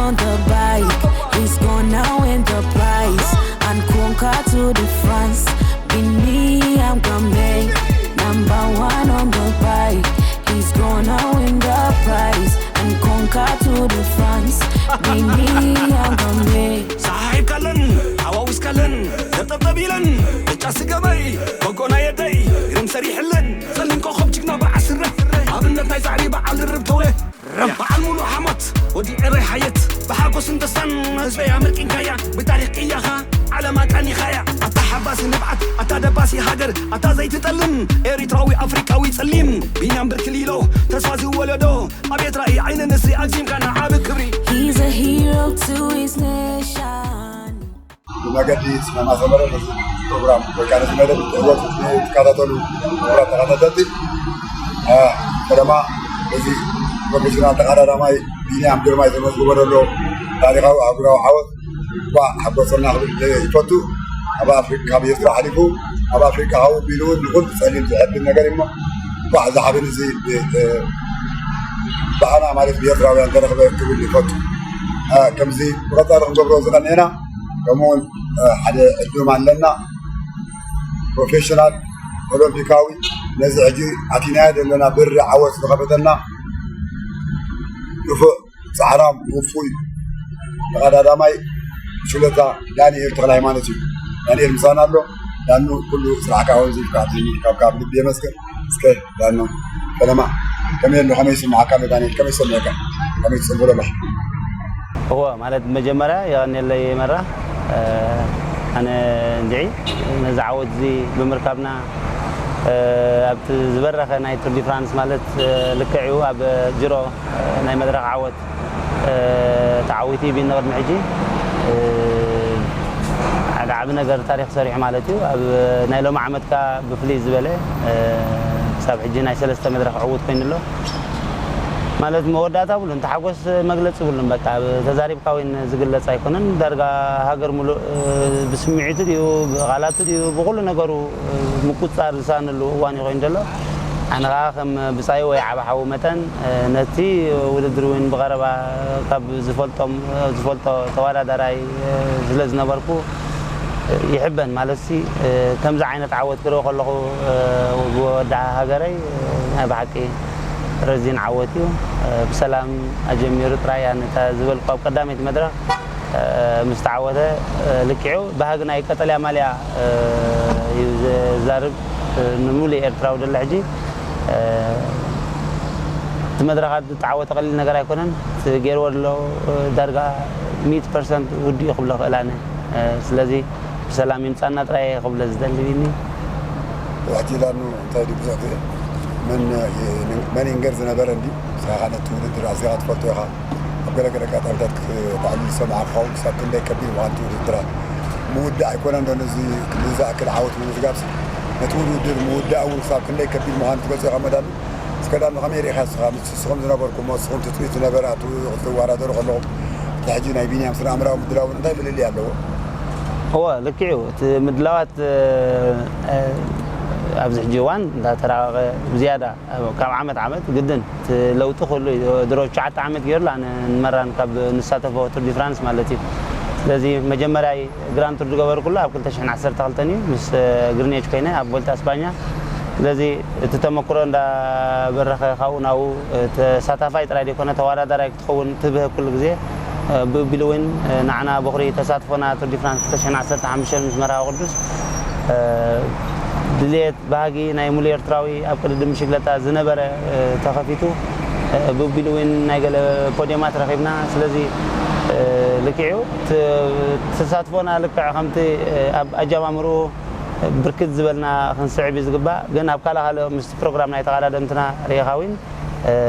on the bike. He's gonna win the prize and conquer to the France. Bini, I'm gonna make number one on the bike. He's gonna win the prize and conquer to the France. Bini, I'm gonna make. ሰሓሒብካለን ሓዋዊስካለን ጠብጠብ ኢለን ብጫ ስገበይ በጎና የደይ ግርም ሰሪሕለን ጸሊም ኮኸብ ጅግና በዓል ስረ ኣብነት ናይ ዛዕሪ በዓል ርብ ተውለ በዓል ሙሉ ሓሞት ወዲ ዕረይ ሓየት ብሓጎስን ደስታን ህዝበይ ኣመርቂንካያ ብታሪኽ ቅያኻ ዓለም ኣቃኒኻያ ኣታ ሓባሲ ንብዓት ኣታ ደባሲ ሃገር ኣታ ዘይትጠልም ኤሪትራዊ ኣፍሪቃዊ ጸሊም ቢንያም ብርክሊሎ ተስፋ ዝወለዶ ኣብ ኤትራኢ ዓይኒ ንስሪ ኣግዚምካ ንዓቢ ክብሪ He's a hero to his nation. ብመገዲ ሲነማ ሰመረ ነዚ ፕሮግራም ወይ ከዓ ነዚ መደብ ትዕወት ትከታተሉ ክቡራት ተኸታተልቲ፣ አ፣ ፈለማ እዚ ፕሮፌሽናል ተቐዳዳማይ ቢንያም ግርማይ ዘመዝግቦ ዘሎ ታሪኻዊ ኣህጉራዊ ዓወት እንኳዕ ሓጎሰና ክብል ይፈቱ። ኣብ ኣፍሪካ ካብ ኤርትራ ሓሊፉ ኣብ ኣፍሪካ ሃው ቢሉ እውን ንኩሉ ፀሊም ዝሕብን ነገር እሞ እንኳዕ እዚ ሓበን እዚ ብ- ብ- ብኣና ማለት ብኤርትራውያን ተረኽበ ክብል ይፈቱ። አ፣ ከምዚ ብቐፃሊ ክንገብሮ ዝቐኒኤና ከምኡውን አ፣ ሓደ ዕዱም ኣለና ፕሮፌሽናል ኦሎምፒካዊ ነዚ ሕጂ ኣቲናዮ ዘለና ብሪ ዓወት ዝኸፈተልና ንፉዕ ጻዕራም ውፉይ ተቐዳዳማይ ሽለታ ዳንኤል ተኽለ ሃይማኖት እዩ። ዳንኤል ምሳና ኣሎ። ዳኑ ኩሉ ስራሕካ እውን ዝፍካዕ ካብ ካብ ልቢ የመስግን። እስከ ዳኑ ፈለማ ከመይ ኣሎ ከመይ ይስምዓካ ኣሎ ዳንኤል ከመይ ይሰምዐካ ከመይ ትሰምዑ ኣለኻ? እወ ማለት መጀመርያ የቐንየለይ መራ ኣነ እንድዒ ነዚ ዓወት እዚ ብምርካብና ኣብቲ ዝበረኸ ናይ ቱር ዲ ፍራንስ ማለት ልክዕ እዩ ኣብ ጅሮ ናይ መድረኽ ዓወት ተዓዊቱ እዩ ቢኒ ቅድሚ ሕጂ ሓደ ዓቢ ነገር ታሪክ ሰሪሑ ማለት እዩ ኣብ ናይ ሎም ዓመት ከኣ ብፍልይ ዝበለ ክሳብ ሕጂ ናይ ሰለስተ መድረኽ ዕዉት ኮይኑ ኣሎ ማለት መወዳእታ ብሉን ተሓጎስ መግለፂ ብሉን በቃ ተዛሪብካ ወይን ዝግለፅ ኣይኮነን ዳርጋ ሃገር ሙሉእ ብስምዒቱ ድዩ ብቃላቱ ድዩ ብኩሉ ነገሩ ምቁፅፃር ዝሳነሉ እዋን እዩ ኮይኑ ዘሎ ኣነ ከዓ ከም ብፃዩ ወይ ዓብ ሓዉ መጠን ነቲ ውድድር እውን ብቐረባ ካብ ዝፈልጦም ዝፈልጦ ተወዳዳራይ ስለ ዝነበርኩ ይሕበን ማለት ሲ ከምዚ ዓይነት ዓወት ክርኢ ከለኹ ብወዳ ሃገረይ ናይ ብሓቂ ረዚን ዓወት እዩ ብሰላም ኣጀሚሩ ጥራይ ኣነታ ዝበልኩ ኣብ ቀዳመይቲ መድረክ ምስ ተዓወተ ልክዑ ባህጊ ናይ ቀጠልያ ማልያ እዩ ዘዛርብ ንሙሉእ ኤርትራዊ ደሎ ሕጂ እቲ መድረኻት ዝተዓወተ ቀሊል ነገር ኣይኮነን እቲ ገይርዎ ዘሎ ዳርጋ ሚእቲ ፐርሰንት ውድኡ ክብሎ ክእል ኣነ ስለዚ ብሰላም ይምፃና ጥራይ ክብለ ዝደሊ ቢኒ ሕጂ ዳኑ እንታይ ድዩ ብዙሕ ግዜ መን መን ይንገር ዝነበረ እንዲ ንስኻ ነቲ ውድድር ኣዚኻ ትፈልጦ ኢኻ ኣብ ገለገለ ኣጋጣሚታት ክትዕልል ዝሰማዕካ ክኸውን ክሳብ ክንደይ ከቢድ ምዃን እቲ ውድድራት ምውዳእ ኣይኮነን ዶ ነዚ ክንዲ ዝኣክል ዓወት ምምዝጋብ ነቲ ውድድር ምውዳእ እውን ክሳብ ክንደይ ከቢድ ምዃኑ ትገልጾ ኢኻ መዳሉ እስከ ዳኑ ከመይ ርኢኻ ንስኻ ምስ ንስኹም ዝነበርኩሞ ንስኹም ትፅቢት ዝነበረ ኣቱ ክትወዳደሩ ከለኹም እቲ ሕጂ ናይ ቢንያም ስነ ኣእምራዊ ምድላውን እንታይ ፍልልይ ኣለዎ? እወ ልክዕ እዩ እቲ ምድላዋት ኣብዚ ሕጂ እዋን እንዳተራቀቀ ብዝያዳ ካብ ዓመት ዓመት ግድን እቲ ለውጢ ክህሉ እዩ ድሮ ትሽዓተ ዓመት ገይሩላ ንመራን ካብ ንሳተፎ ቱር ዲ ፍራንስ ማለት እዩ ስለዚ መጀመርያ ግራንድ ቱር ዝገበርኩሉ ኣብ ክልተ ሽሕን ዓሰርተ ክልተን እዩ ምስ ግሪኔች ኮይነ ኣብ ቮልታ ስፓኛ ስለዚ እቲ ተመክሮ እንዳበረኸ ካብኡ ናብኡ ተሳታፋይ ጥራይ ዘይኮነ ተወዳዳራይ ክትኸውን ትብሀ ኩሉ ግዜ ብእቢሉ እውን ንዓና በኹሪ ተሳትፎና ቱር ዲ ፍራንስ ክልተ ሽሕን ዓሰርተ ሓሙሽተን ምስ መርሃዊ ቅዱስ ድልየት ባህጊ ናይ ሙሉ ኤርትራዊ ኣብ ቅድድም ብሽግለታ ዝነበረ ተኸፊቱ ብእቢሉ እውን ናይ ገለ ፖድየማት ረኺብና ስለዚ ልክዕ እዩ ተሳትፎና ልክዕ ከምቲ ኣብ ኣጀማምርኡ ብርክት ዝበልና ክንስዕብ እዩ ዝግባእ ግን ኣብ ካልእ ካልእ ምስቲ ፕሮግራም ናይ ተቐዳደምትና ርኢኻ እውን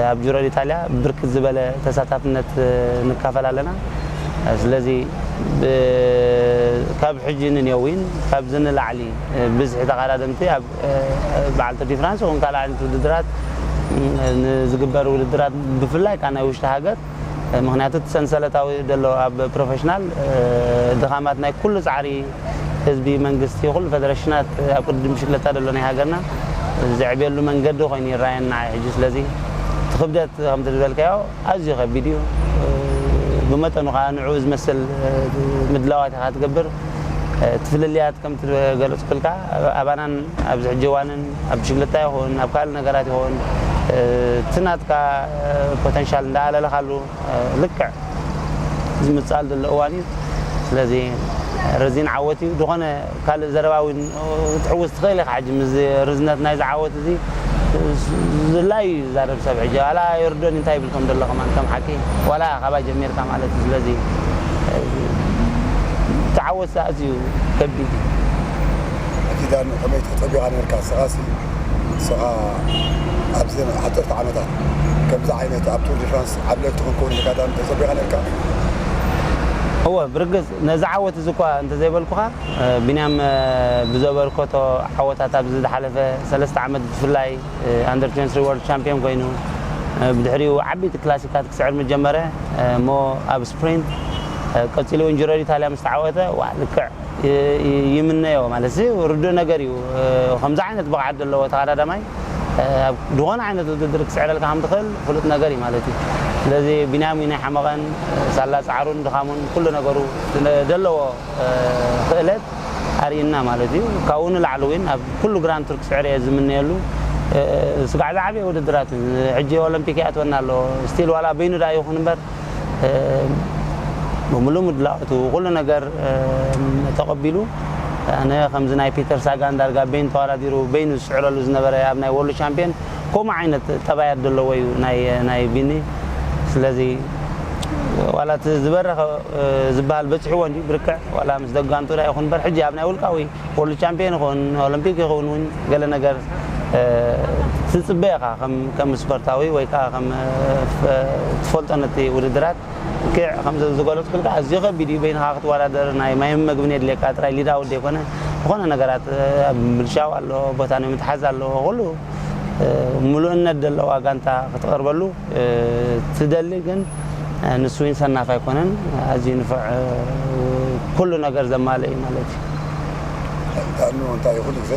ኣብ ጅሮ ዲታልያ ብርክት ዝበለ ተሳታፍነት ንካፈል ኣለና ስለዚ ካብ ሕጂ ንኔዊን ካብዚ ንላዕሊ ብዝሒ ተቐዳደምቲ ኣብ በዓል ቱር ዲ ፍራንስ ይኹን ካልእ ዓይነት ውድድራት ንዝግበር ውድድራት ብፍላይ ከዓ ናይ ውሽጢ ሃገር ምክንያቱ እቲ ሰንሰለታዊ ዘሎ ኣብ ፕሮፌሽናል ድኻማት ናይ ኩሉ ፃዕሪ ህዝቢ መንግስቲ ኩሉ ፈደረሽናት ኣብ ቅድድም ብሽክለታ ዘሎ ናይ ሃገርና ዘዕብየሉ መንገዲ ኮይኑ ይረኣየኒ ንዓይ ሕጂ ስለዚ እቲ ክብደት ከምቲ ዝበልካዮ ኣዝዩ ከቢድ እዩ ብመጠኑ ከዓ ንዕኡ ዝመስል ምድላዋት ኢኻ ትገብር። እቲ ፍልልያት ከምቲ ገለፅኩልካ ኣባናን ኣብዚ ሕጂ እዋንን ኣብ ብሽግለታ ይኹን ኣብ ካልእ ነገራት ይኹን እቲ ናትካ ፖተንሻል እንዳኣለለኻሉ ልክዕ ዝምጻል ዘሎ እዋን እዩ። ስለዚ ረዚን ዓወት እዩ። ዝኾነ ካልእ ዘረባ እውን ክትሕውስ ትኽእል ኢኻ። ሕጂ ምስ ርዝነት ናይዚ ዓወት እዚ ዝላይ እዩ ዝዛረብ ሰብ። ሕጂ ዋላ የርዶኒ እንታይ ይብል ከም ዘሎ ከማን ከም ሓቂ ዋላ ካባይ ጀሚርካ ማለት እዩ። ስለዚ እቲ ዓወት ኣዝዩ ከቢድ እዩ። ኣኪዳን ከመይ ተጸቢቓ ነርካ? ንስኻሲ ንስኻ ኣብዚ ሓፀርቲ ዓመታት ከምዚ ዓይነት ኣብ ቱር ዲ ፍራንስ ዓብለልቲ ክንከውን ኢልካ ዳን ተጸቢቓ ነርካ? እወ ብርግጽ ነዚ ዓወት እዚ እኳ እንተዘይበልኩኻ ቢንያም ብዘበርከቶ ዓወታት ኣብዚ ዝሓለፈ ሰለስተ ዓመት ብፍላይ ኣንደር ትዌንቲ ስሪ ወርልድ ቻምፒዮን ኮይኑ ብድሕሪኡ ዓበይቲ ክላሲካት ክስዕር ምጀመረ እሞ ኣብ ስፕሪንት ቀፂሉ እውን ጅሮ ዲታልያ ምስ ተዓወተ ዋ ልክዕ ይምነዮ ማለት እዚ ርዱእ ነገር እዩ። ከምዚ ዓይነት ብቕዓት ዘለዎ ተቐዳዳማይ ኣብ ዝኾነ ዓይነት ውድድር ክስዕረልካ ከም ትኽእል ፍሉጥ ነገር እዩ ማለት እዩ። ስለዚ ቢንያም ናይ ሓመቐን ሳላ ፃዕሩን ድኻሙን ኩሉ ነገሩ ዘለዎ ክእለት ኣርእና ማለት እዩ። ካብኡ ንላዕሊ እውን ኣብ ኩሉ ግራንድ ቱር ክስዕር እየ ዝምነየሉ። ስጋዕ ዝዓበየ ውድድራት እዩ። ሕጂ ኦሎምፒክ ይኣትወና ኣሎ። ስቲል ዋላ በይኑ ደኣ ይኹን እምበር ብምሉእ ምድላዋቱ ኩሉ ነገር ተቐቢሉ ኣነ ከምዚ ናይ ፒተር ሳጋን ዳርጋ በይኑ ተወዳዲሩ በይኑ ዝስዕረሉ ዝነበረ ኣብ ናይ ወርልድ ቻምፒዮን ከምኡ ዓይነት ጠባያት ዘለዎ እዩ ናይ ናይ ቢኒ። ስለዚ ዋላ እቲ ዝበረኸ ዝበሃል በፂሕዎ እንዲ ብርክዕ ዋላ ምስ ደጋንቱ ዳ ይኹን እምበር ሕጂ ኣብ ናይ ውልቃዊ ወርልድ ቻምፒዮን ይኹን ኦሎምፒክ ይኹን እውን ገለ ነገር ትፅበ ኢኻ ከም ከም ስፖርታዊ ወይ ከዓ ከም ትፈልጦ ነቲ ውድድራት ልክዕ ከም ዝገለፅኩልካ ኣዝዩ ከቢድ እዩ። በይንኻ ክትወዳደር ናይ ማይን መግብን የድልየካ ጥራይ ሊድ ኣውት ዘይኮነ ዝኾነ ነገራት ኣብ ምልሻው ኣሎ፣ ቦታ ናይ ምትሓዝ ኣሎ፣ ኩሉ ምሉእነት ዘለዋ ጋንታ ክትቐርበሉ ትደሊ ግን ንሱ እውን ሰናፍ ኣይኮነን። ኣዝዩ ንፉዕ ኩሉ ነገር ዘማልእ እዩ ማለት እዩ። ዳኑ እንታይ እዩ ኩሉ ግዜ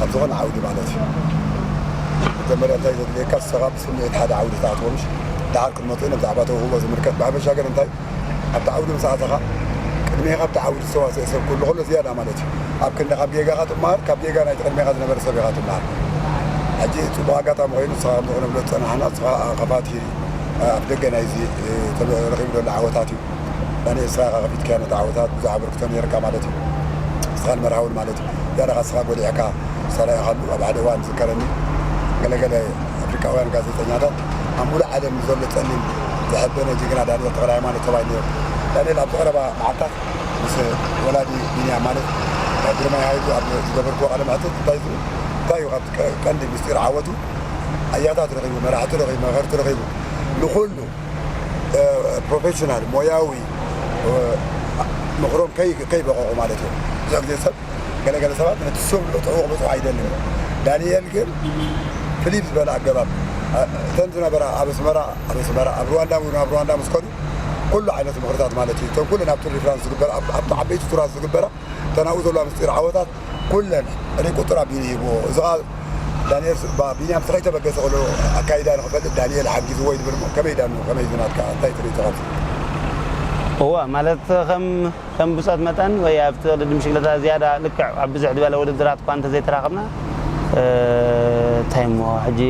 ኣብ ዝኾነ ዓውዲ ማለት እዩ መጀመርያ እንታይ ዘድልየካ ሰባ ብስምዒት ሓደ ዓውዲ ተኣትዎ ምሽ ደሓር ክትመፅኡ ነብዛዕባ ተውህቦ ዝምልከት ብሓፈሻ ገር እንታይ ኣብቲ ዓውዲ ምስ ኣተኻ ቅድሜኻ ኣብቲ ዓውዲ ዝተዋስአ ሰብ ኩሉ ከሎ ዝያዳ ማለት እዩ ኣብ ክንዲ ካብ ጌጋኻ ትመሃር ካብ ጌጋ ናይቲ ቅድሜኻ ዝነበረ ሰብ ኢኻ ትመሃር ሕጂ ፅቡቅ ኣጋጣሚ ኮይኑ ንስኻ ከምዚ ክነብሎ ዝፀናሕና ንስኻ ከፋቲ ኣፍ ደገ ናይዚ ረኺቡ ዘሎ ዓወታት እዩ ዳንኤል ንስኻ ኢኻ ከፊትካዮ ነቲ ዓወታት ብዙሕ ኣበርክቶ ነይርካ ማለት እዩ ንስኻ ንመርሃውን ማለት እዩ ዝያዳ ንስኻ ጎሊሕካ ሰራኢኻሉ ኣብ ሓደ እዋን ዝዝከረኒ ገለገለ ኣፍሪቃውያን ጋዜጠኛታት ኣብ ሙሉእ ዓለም ንዘሎ ፀሊም ዘሐበነ ጅግና ዳንኤል ተኽለሃይማኖት ተባሂሉ ነይሩ ዳንኤል ኣብዚ ቀረባ መዓልታት ምስ ወላዲ ቢንያም ማለት ግርማይ ሃይሉ ኣብ ዝገበርክዎ ቃለ መሕትት እንታይ ዝብል እንታይ እዩ ካብቲ ቀንዲ ምስጢር ዓወቱ ኣያታት ረኺቡ መራሕቲ ረኺቡ መኸርቲ ረኺቡ ንኹሉ ፕሮፌሽናል ሞያዊ ምኽሮም ከይበቐቑ ማለት እዩ ብዙሕ ግዜ ሰብ ገለገለ ሰባት ነቲ ስም ልጥዕዎ ክበፅሑ ኣይደልን እዩ ዳንኤል ግን ፍልይ ዝበለ ኣገባብ እተን ዝነበራ ኣብ ኣስመራ ኣብ ኣስመራ ኣብ ሩዋንዳ እውን ኣብ ሩዋንዳ ምስ ከዱ ኩሉ ዓይነት ምኽርታት ማለት እዩ እተን ኩለን ኣብ ቱር ዲ ፍራንስ ዝግበራ ኣብቲ ዓበይቲ ቱራት ዝግበራ እተን ኣብኡ ዘለዋ ምስጢር ዓወታት ኩለን ሪቁጥር ኣቢሉ ሂብዎ እዚ ዳንኤል ቢንያም ስኸይ ተበገሰ ከሎ ኣካይዳ ንኽፈልጥ ዳንኤል ሓጊዝዎ ይብል እሞ ከመይ ዳኑ ከመይ ዝናትካ እንታይ ትርኢ ተኻልፍ እወ ማለት ከም ከም ብፆት መጠን ወይ ኣብቲ ቅድድም ሽግለታ ዝያዳ ልክዕ ኣብ ብዙሕ ዝበለ ውድድራት እኳ እንተዘይተራኸብና እንታይ እሞ ሕጂ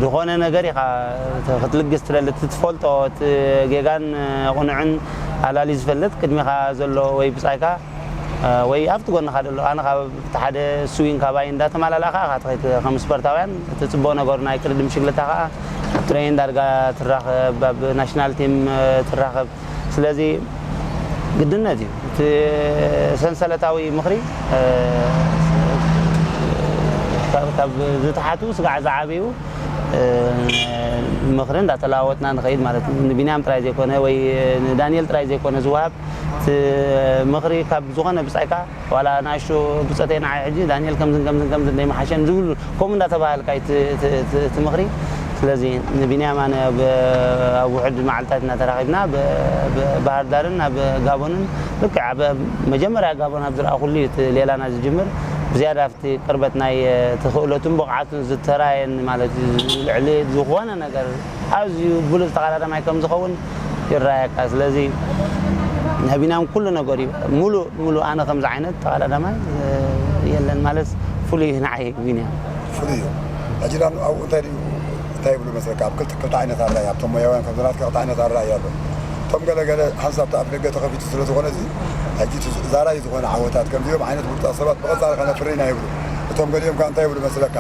ዝኾነ ነገር ኢኻ ክትልግስ ትደሊ እቲ ትፈልጦ እቲ ጌጋን ቁኑዕን ኣላልዩ ዝፈልጥ ቅድሚኻ ዘሎ ወይ ብፃይካ ወይ ኣብቲ ጎንኻ ዘሎ ኣነ ካብ እቲ ሓደ ስዊን ካባይ እንዳተመላላእካ ኢኻ ትኸይድ ከም ስፖርታውያን እቲ ፅቡቕ ነገሩ ናይ ቅድድም ሽግለታ ከዓ ትሬን ዳርጋ ትራኸብ ኣብ ናሽናል ቲም ትራኸብ ስለዚ ግድነት እዩ እቲ ሰንሰለታዊ ምኽሪ ካብ ዝተሓቱ ስጋዕ ዝዓበዩ ምኽሪ እንዳተለዋወጥና ንኸይድ ማለት እዩ ንቢንያም ጥራይ ዘይኮነ ወይ ንዳንኤል ጥራይ ዘይኮነ ዝወሃብ እቲ ምኽሪ ካብ ዝኾነ ብፃይካ ዋላ ንኣሽቱ ብፀተይ ንዓይ ሕጂ ዳንኤል ከምዝን ከምዝን ከምዝን ዘይመሓሸን ዝብሉ ከምኡ እንዳተባሃልካ እቲ ምኽሪ ስለዚ ንቢንያም ኣነ ኣብ ውሕድ መዓልታት እናተራኺብና ባህር ዳርን ኣብ ጋቦንን ልክዕ ኣብ መጀመርያ ጋቦን ኣብ ዝረኣኹሉ እዩ እቲ ሌላና ዝጅምር ብዝያዳ ኣብቲ ቅርበት ናይ ተኽእሎቱን ብቕዓቱን ዝተራየኒ ማለት እዩ ልዕሊ ዝኾነ ነገር ኣዝዩ ብሉፅ ተቐዳዳማይ ከም ዝኸውን ይረኣየካ። ስለዚ ናይ ቢንያም ኩሉ ነገር እዩ። ሙሉእ ሙሉእ ኣነ ከምዚ ዓይነት ተቐዳዳማይ የለን ማለት ፍሉይ እዩ ንዓይ ቢንያም። ፍሉይ እዩ። ሕጂ ዳ ኣብኡ እንታይ ድዩ እንታይ ይብሉ መስለካ ኣብ ክልተ ክልተ ዓይነት ኣረኣእያ ኣብቶም ሞያውያን ከምዚ ናትካ ክልተ ዓይነት ኣረኣእያ ኣሎ። እቶም ገለ ገለ ሓንሳብ እቲ ኣፍ ደገ ተኸፊቱ ስለ ዝኾነ እዚ ሕጂ እቲ ዛራይ ዝኾነ ዓወታት ከምዚኦም ዓይነት ብሉጻት ሰባት ብቐጻሊ ከነፍሪ ኢና ይብሉ። እቶም ገሊኦም ከ እንታይ ይብሉ መስለካ?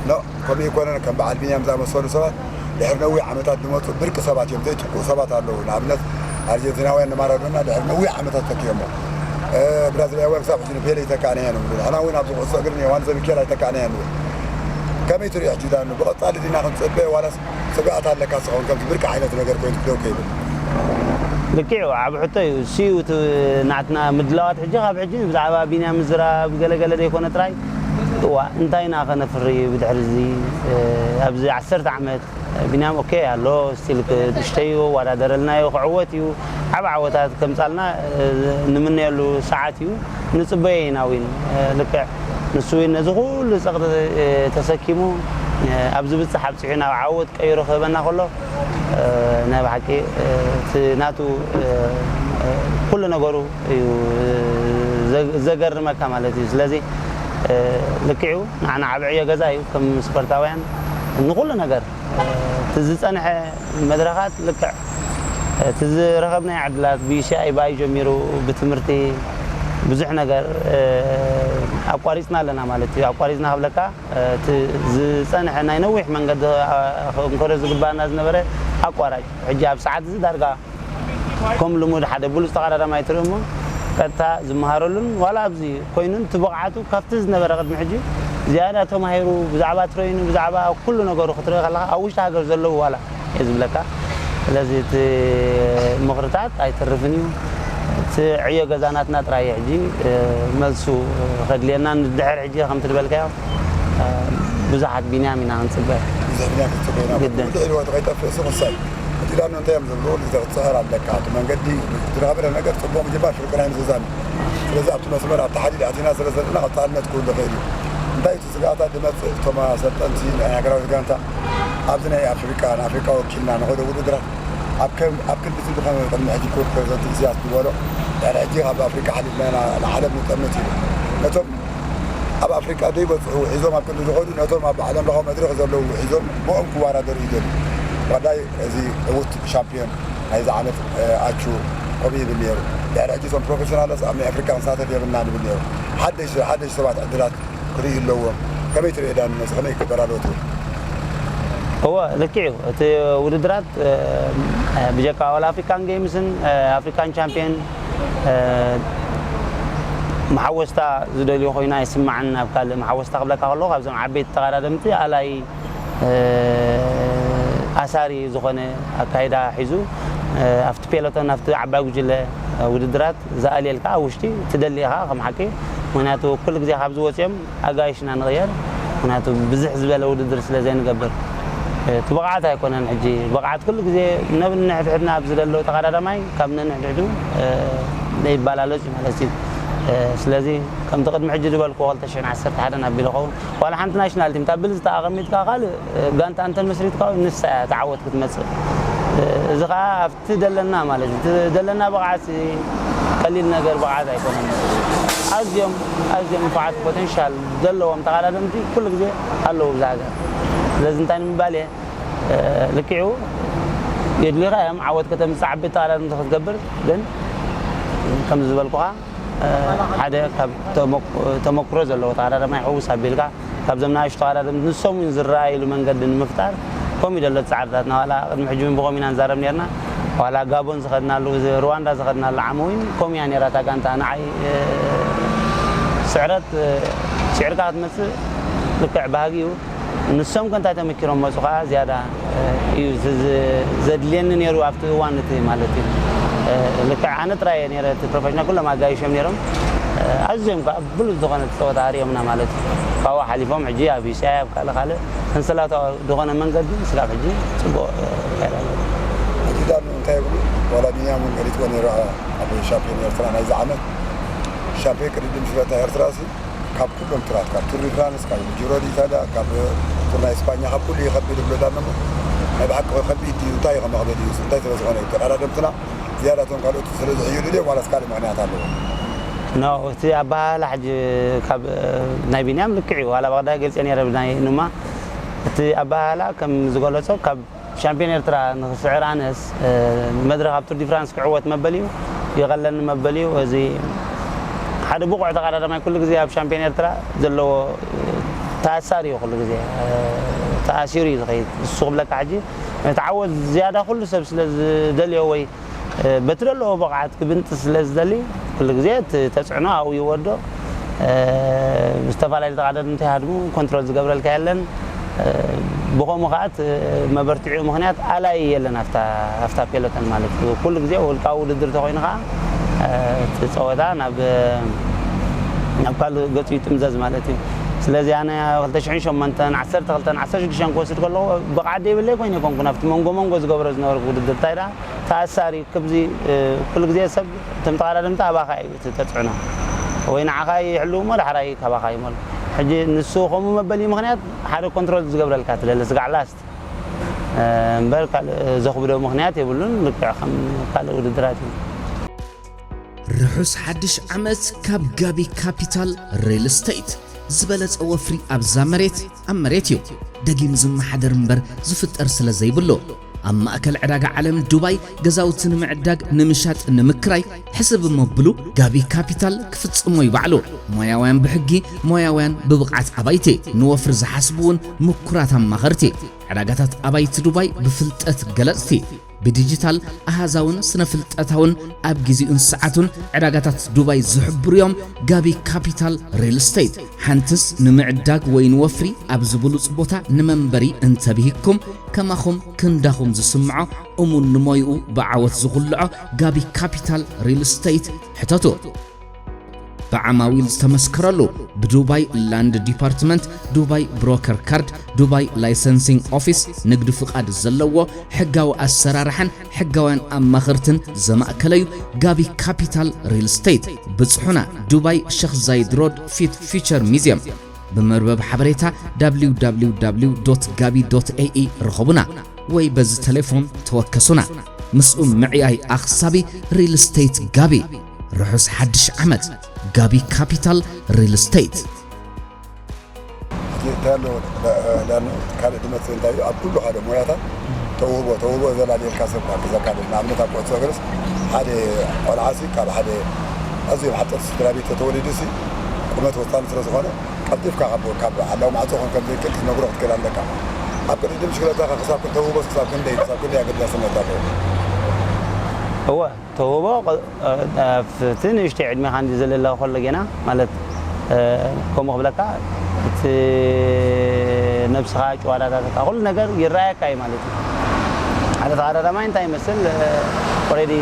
ኖ ከምኡ ኣይኮነን ከም በዓል ቢንያም ዝኣመሰሉ ሰባት ድሕሪ ነዊሕ ዓመታት ዝመፁ ብርቂ ሰባት እዮም። ዘይጥቅዑ ሰባት ኣለዉ። ንኣብነት ኣርጀንቲናውያን ንማራዶና ድሕሪ ነዊሕ ዓመታት ተኪኦሞ። ብራዚላውያን ክሳብ ሕጂ ንፔለ ይተካእና እያ ንብሉ። ንሕና እውን ኣብዚ ኩዕሶ እግሪ ንዮሃንስ ዘሚኬል ኣይተካእና እያ ንብል። ከመይ ትሪኦ ሕጂ ዳኑ? ብቐፃሊ ዲና ክንፅበ ዋላስ ስግኣት ኣለካ ስኸውን ከምዚ ብርቂ ዓይነት ነገር ኮይኑ ደው ከይብል? ልክዕ ኣብ ሕቶ እዩ እሱ እዩ እቲ ናትና ምድላዋት ሕጂ ካብ ሕጂ ብዛዕባ ቢንያም ምዝራብ ገለገለ ዘይኮነ ጥራይ እዋ እንታይ ኢና ከነፍሪ ብድሕሪ እዚ ኣብዚ ዓሰርተ ዓመት ቢንያም ኦኬ ኣሎ ስቲል ክድሽተዩ ዋዳደረልና እዩ ክዕወት እዩ ዓብ ዓወታት ከምፃልና ንምነየሉ ሰዓት እዩ ንፅበዮ ኢና ዊን ልክዕ ንሱ ዊን ነዚ ኩሉ ፀቕጢ ተሰኪሙ ኣብዚ ብፅሕ ኣብፅሑ ናብ ዓወት ቀይሩ ክህበና ከሎ ናይ ብሓቂ እቲ ናቱ ኩሉ ነገሩ እዩ ዘገርመካ ማለት እዩ ስለዚ ልክዕ እዩ ንዓና ዓብ ዕዮ ገዛ እዩ ከም ስፖርታውያን ንኩሉ ነገር እቲ ዝፀንሐ መድረኻት ልክዕ እቲ ዝረኸብናይ ዕድላት ብዩሲኣይ ብኣይ ጀሚሩ ብትምህርቲ ብዙሕ ነገር ኣቋሪፅና ኣለና ማለት እዩ ኣቋሪፅና ክብለካ እቲ ዝፀንሐ ናይ ነዊሕ መንገዲ ክንከዶ ዝግባና ዝነበረ ኣቋራጭ ሕጂ ኣብ ሰዓት እዚ ዳርጋ ከም ልሙድ ሓደ ብሉፅ ተቐዳዳማይ ትርኢ እሞ ቀጥታ ዝመሃረሉን ዋላ ኣብዚ ኮይኑን እቲ ብቕዓቱ ካብቲ ዝነበረ ቅድሚ ሕጂ ዝያዳ ተማሂሩ ብዛዕባ ትረይኑ ብዛዕባ ኩሉ ነገሩ ክትርኢ ከለካ ኣብ ውሽጢ ሃገር ዘለዉ ዋላ እየ ዝብለካ ስለዚ እቲ ምኽርታት ኣይተርፍን እዩ እቲ ዕዮ ገዛናትና ጥራይ ሕጂ መልሱ ከድልየና ንድሕር ሕጂ ከምቲ ዝበልካዮ ብዙሓት ቢንያም ኢና ክንፅበ ብዙሕ ቢንያም ክትፅበ ኢና ግድን ልዕሊ ወዲ ከይጠፍእ እሱ ክሳይ እቲ ዳኖ እንታይ እዮም ዝብሉ ግዜ ክትፅኸር ኣለካ እቲ መንገዲ ዝረኸበለ ነገር ፅቡቅ ምጅባር ፍርቅና ምዝዛም ስለዚ ኣብቲ መስመር ኣብ ተሓዲድ ኣቲና ስለ ዘለና ቀፃልነት ክህሉ ይኽእል እዩ እንታይ እቲ ስግኣታት ዝመፅእ እቶም ኣሰልጠንቲ ናይ ሃገራዊት ጋንታ ኣብዚ ናይ ኣፍሪቃ ንኣፍሪቃ ወኪልና ንኸዶ ውድድራት ኣብ ከም ኣብ ክንዲ ዝብኸመ ቅድሚ ሕጂ ክቡር ፕሬዝደንት ኢሳያስ ዝበሎ ድሕሪ ሕጂ ካብ ኣፍሪቃ ሓሊፍና ኢና ንዓለም ንጠምት ኢሉ ነቶም ኣብ ኣፍሪቃ ዘይበፅሑ ውሒዞም ኣብ ክንዲ ዝኸዱ ነቶም ኣብ ዓለም ለኻዊ መድረኽ ዘለዉ ውሒዞም ብኦም ክወዳደሩ ይደልዩ ዋዳይ እዚ ዕውት ሻምፒዮን ናይዚ ዓመት ኣቹ ከምኡ ይብል ነይሩ ድሕሪ ሕጂ እቶም ፕሮፌሽናልስ ኣብ ናይ ኣፍሪቃ ክንሳተፍ የብልና ንብል ነይሩ ሓደሽ ሓደሽ ሰባት ዕድላት ክርእዩ ኣለዎም። ከመይ ትርእዮ ዳኒ ነዚ ከመይ ይግበር ኣለዎ ትብል? እወ ልክዕ እዩ። እቲ ውድድራት ብጀካ ኦል ኣፍሪካን ጌምስን ኣፍሪካን ቻምፒየን መሓወስታ ዝደልዮ ኮይኑ ኣይስማዕን ኣብ ካልእ መሓወስታ ክብለካ ከለኹ ካብዞም ዓበይቲ ተቐዳደምቲ ኣላይ ኣሳሪ ዝኾነ ኣካይዳ ሒዙ ኣብቲ ፔሎቶን ኣብቲ ዓባይ ጉጅለ ውድድራት ዝኣልየልካ ኣብ ውሽጢ ትደሊ ኢኻ ከም ሓቂ ምክንያቱ ኩሉ ግዜ ካብ ዝወፅኦም ኣጋይሽና ንቕየር ምክንያቱ ብዝሕ ዝበለ ውድድር ስለ ዘይንገብር እቲ ብቕዓት ኣይኮነን ሕጂ ብቕዓት ኩሉ ግዜ ነብንሕድሕድና ኣብዚ ዘለዉ ተቐዳዳማይ ካብ ነንሕድሕዱ ይባላለፅ እዩ ማለት እዩ ስለዚ ከምቲ ቅድሚ ሕጂ ዝበልኩ ክልተ ሽሕን ዓሰርተ ሓደን ኣቢሉ ኸውን ዋላ ሓንቲ ናሽናል ቲም እታ ብልፅቲ ኣቐሚጥካ ካልእ ጋንታ እንተ መስሪትካ ንሳ እያ ተዓወት ክትመፅእ እዚ ከዓ ኣብቲ ደለና ማለት እዩ እቲ ደለና ብቕዓት ቀሊል ነገር ብቕዓት ኣይኮነን ኣዝዮም ኣዝዮም ንፉዓት ፖቴንሻል ዘለዎም ተቐዳደምቲ ኩሉ ግዜ ኣለዉ ብዛ ሃገር ስለዚ እንታይ ንምባል እየ ልክዑ የድልኻ እዮም ዓወት ከተምፅእ ዓበይቲ ተቐዳደምቲ ክትገብር ግን ከም ዝበልኩኻ ሓደ ካብ ተመክሮ ዘለዎ ተቐዳዳማይ ሕውስ ኣቢልካ ካብዞም ንኣሽቱ ተቐዳደምቲ ንሶም እውን ዝረኣይሉ መንገዲ ንምፍጣር ከምኡ ደሎ ፃዕርታትና ዋላ ቅድሚ ሕጂ እውን ብኸምኡ ኢና ንዛረብ ነርና ዋላ ጋቦን ዝኸድናሉ ሩዋንዳ ዝኸድናሉ ዓመ እውን ከምኡ እያ ነራ እታ ጋንታ ንዓይ ስዕረት ስዕርካ ክትመፅእ ልክዕ ባህጊ እዩ ንሶም ከ እንታይ ተመኪሮም መፁ ከዓ ዝያዳ እዩ ዘድልየኒ ነይሩ ኣብቲ እዋን እቲ ማለት እዩ ልክዕ ኣነ ጥራይ እየ ነረ እቲ ፕሮፌሽናል ኩሎም ኣጋይሾም ነይሮም ኣዝዮም ከዓ ብሉፅ ዝኾነ ፀወታ ኣርእዮምና ማለት እዩ ካብኡ ሓሊፎም ሕጂ ኣብ ዩሲኣይ ኣብ ካልእ ካልእ ሰንሰለታዊ ዝኾነ መንገዲ ስጋብ ሕጂ ፅቡቅ ይካየድ ኣሎ ሕጂ ዳኑ እንታይ ይብሉ ዋላ ቢንያም እውን ገሊፅዎ ነይሩ ኣብ ሻምፒዮን ኤርትራ ናይዚ ዓመት ሻምፒዮን ቅድድም ሽረታ ኤርትራ ሲ ካብ ኩሎም ቱራት ካብ ቱር ዲ ፍራንስ ካብ ጂሮ ዲ ኢታልያ ካብ ቱር ናይ እስፓኛ ካብ ኩሉ ይኸብድ ይብሎ ዳነሞ ብሓቂ ከቢድ እዩ። እንታይ ከም መቕበል እዩ? እንታይ ስለ ዝኾነ እዩ? ተቐዳደምትና ዝያዳ እቶም ካልኦት ስለ ዝሕይሉ ድዮም ዋላስ ካልእ ምኽንያት ኣለዎ? ኖ፣ እቲ ኣበሃህላ ሕጂ ካብ፣ እ፣ ናይ ቢንያም ልክዕ እዩ። ዋላ ብቐዳይ ገልጸ ነይረ ብናይ ኑማ። እቲ ኣበሃህላ ከም ዝገለጾ ካብ ሻምፒዮን ኤርትራ ንኽስዕር ኣነስ፣ እ፣ መድረኽ ኣብ ቱር ዲ ፍራንስ ክዕወት መበል እዩ። ይቐለኒ መበል እዩ። እዚ ሓደ ብቑዕ ተቐዳዳማይ ኩሉ ግዜ ኣብ ሻምፒዮን ኤርትራ ዘለዎ፣ እ፣ ተኣሳሪ እዩ። ኩሉ ግዜ፣ እ፣ ተኣሲሩ እዩ ዝኸይድ። እሱ ክብለካ ሕጂ እቲ ዓወት ዝያዳ ኩሉ ሰብ ስለ ዝደልዮ ወይ፣ እ፣ በቲ ዘለዎ ብቕዓት ክብንጥስ ስለ ዝደሊ ኩሉ ግዜ እቲ ተጽዕኖ ኣብኡ ይወዶ። እ፣ ዝተፈላለዩ ተቐዳደምቲ ይሃድሙ፣ ኮንትሮል ዝገብረልካ የለን። እ፣ ብኸምኡ ከኣ እቲ መበርትዒኡ ምኽንያት ኣላይ የለን ኣብታ፣ ኣብታ ፔሎተን ማለት እዩ። ኩሉ ግዜ ውልቃዊ ውድድር ተኾይኑ ከኣ፣ እ፣ እቲ ጸወታ ናብ፣ ናብ ካልእ ገጹ ይጥምዘዝ ማለት እዩ። ስለዚ ኣነ ክልተ ሽሕን ሸሞንተን፣ ዓሰርተ ክልተን፣ ዓሰርተ ሽዱሽተን ክወስድ ከለኹ ብቕዓት ዘይብለይ ኮይነ ኣይኮንኩን ኣብቲ መንጎ መንጎ ዝገብሮ ዝነበርኩ ውድድር። እንታይ ደኣ ተኣሳሪ ከምዚ፣ እ፣ ኩሉ ግዜ ሰብ እቶም ተቐዳደምቲ ኣባኻ እዩ እቲ ተጽዕኖ። ወይ ንዓኻ ይሕልው እሞ ዳሕራይ ካባኻ ይመል። ሕጂ ንሱ ከምኡ መበሊ ምኽንያት ሓደ ኮንትሮል ዝገብረልካ ትደሊ ስጋዕ ላስት፣ እ፣ እምበር ካልእ ዘኽብዶ ምኽንያት የብሉን። ልክዕ ከም ካልእ ውድድራት እዩ። ርሑስ ሓድሽ ዓመት ካብ ጋቢ ካፒታል ሪል ስቴት። ዝበለጸ ወፍሪ ኣብዛ መሬት ኣብ መሬት እዩ። ደጊም ዝመሓደር እምበር ዝፍጠር ስለ ዘይብሉ፣ ኣብ ማእከል ዕዳጋ ዓለም ዱባይ ገዛውቲ ንምዕዳግ፣ ንምሻጥ፣ ንምክራይ ሕስብ እሞ ብሉ ጋቢ ካፒታል ክፍጽሞ እዩ ባዕሉ። ሞያውያን ብሕጊ፣ ሞያውያን ብብቕዓት ኣባይቲ፣ ንወፍሪ ዝሓስቡ እውን ምኩራት ኣማኸርቲ። ዕዳጋታት ኣባይቲ ዱባይ ብፍልጠት ገለጽቲ፣ ብዲጂታል ኣሃዛውን ስነ-ፍልጠታውን ኣብ ጊዜኡን ሰዓቱን ዕዳጋታት ዱባይ ዝሕብሩ እዮም። ጋቢ ካፒታል ሪል ስቴት። ሓንትስ ንምዕዳግ ወይ ንወፍሪ ኣብዚ ብሉጽ ቦታ ንመንበሪ እንተብሂግኩም፣ ከማኹም ክንዳኹም ዝስምዖ፣ እሙን ንሞይኡ ብዓወት ዝኹልዖ ጋቢ ካፒታል ሪል ስቴት ሕተቱ። ብዓማዊል ዝተመስከረሉ፣ ብዱባይ ላንድ ዲፓርትመንት፣ ዱባይ ብሮከር ካርድ፣ ዱባይ ላይሰንሲንግ ኦፊስ፣ ንግዲ ፍቓድ ዘለዎ፣ ሕጋዊ ኣሰራርሓን ሕጋውያን ኣማኸርትን ዘማእከለዩ ጋቢ ካፒታል ሪል ስቴት። ብጽሑና፣ ዱባይ ሸኽ ዛይድ ሮድ ፊት ፊቸር ሚዝየም። ብመርበብ ሓበሬታ www.gabi.ae ርኸቡና ወይ በዚ ቴሌፎን ተወከሱና። ምስኡ ምዕያይ ኣኽሳቢ ሪል ስቴት ጋቢ። ርሑስ ሓድሽ ዓመት። ጋቢ ካፒታል ሪል ስቴት። እቲ እንታይ ኣሎ፣ ለ-፣ ለ-፣ ካልእ ድመት እንታይ እዩ? ኣብ ኩሉ ሓደ ሞያታት ተውህቦ፣ ተውህቦ ዘላልየልካ ሰብ ካብ ዘካልል። ንኣብነት ኣብ ኩዕሶ እግርስ ሓደ ቆልዓሲ ካብ ሓደ ኣዝዮም ሓጸርቲ ስድራ ቤት ተተወሊዱሲ ቁመት ወሳኒ ስለ ዝኾነ ቀልጢፍካ ካብ፣ ካብ ዓላዊ ማዕጾ ኮን ከም ዘይክእል ክትነግሮ ክትክእል ኣለካ። ኣብ ቅድድም ብሽክለታ ከ ክሳብ ክን-፣ ተውህቦስ ክሳብ ክንደይ፣ ክሳብ ክንደይ ኣገዳስነት ኣለዎ? እወ፣ ተውህቦ ቐ-፣ እ፣ ኣብቲ ንእሽተይ ዕድሜኻ እንዲ ዘለለ ከሎ ጌና፣ ማለት፣ እ፣ ከምኡ ክብለካ፣ እቲ ነብስኻ፣ ጭዋዳታትካ፣ ኩሉ ነገር ይረኣየካ እዩ ማለት እዩ። ሓደ ተቐዳዳማይ እንታይ ይመስል፣ እ፣ ኦልሬዲ፣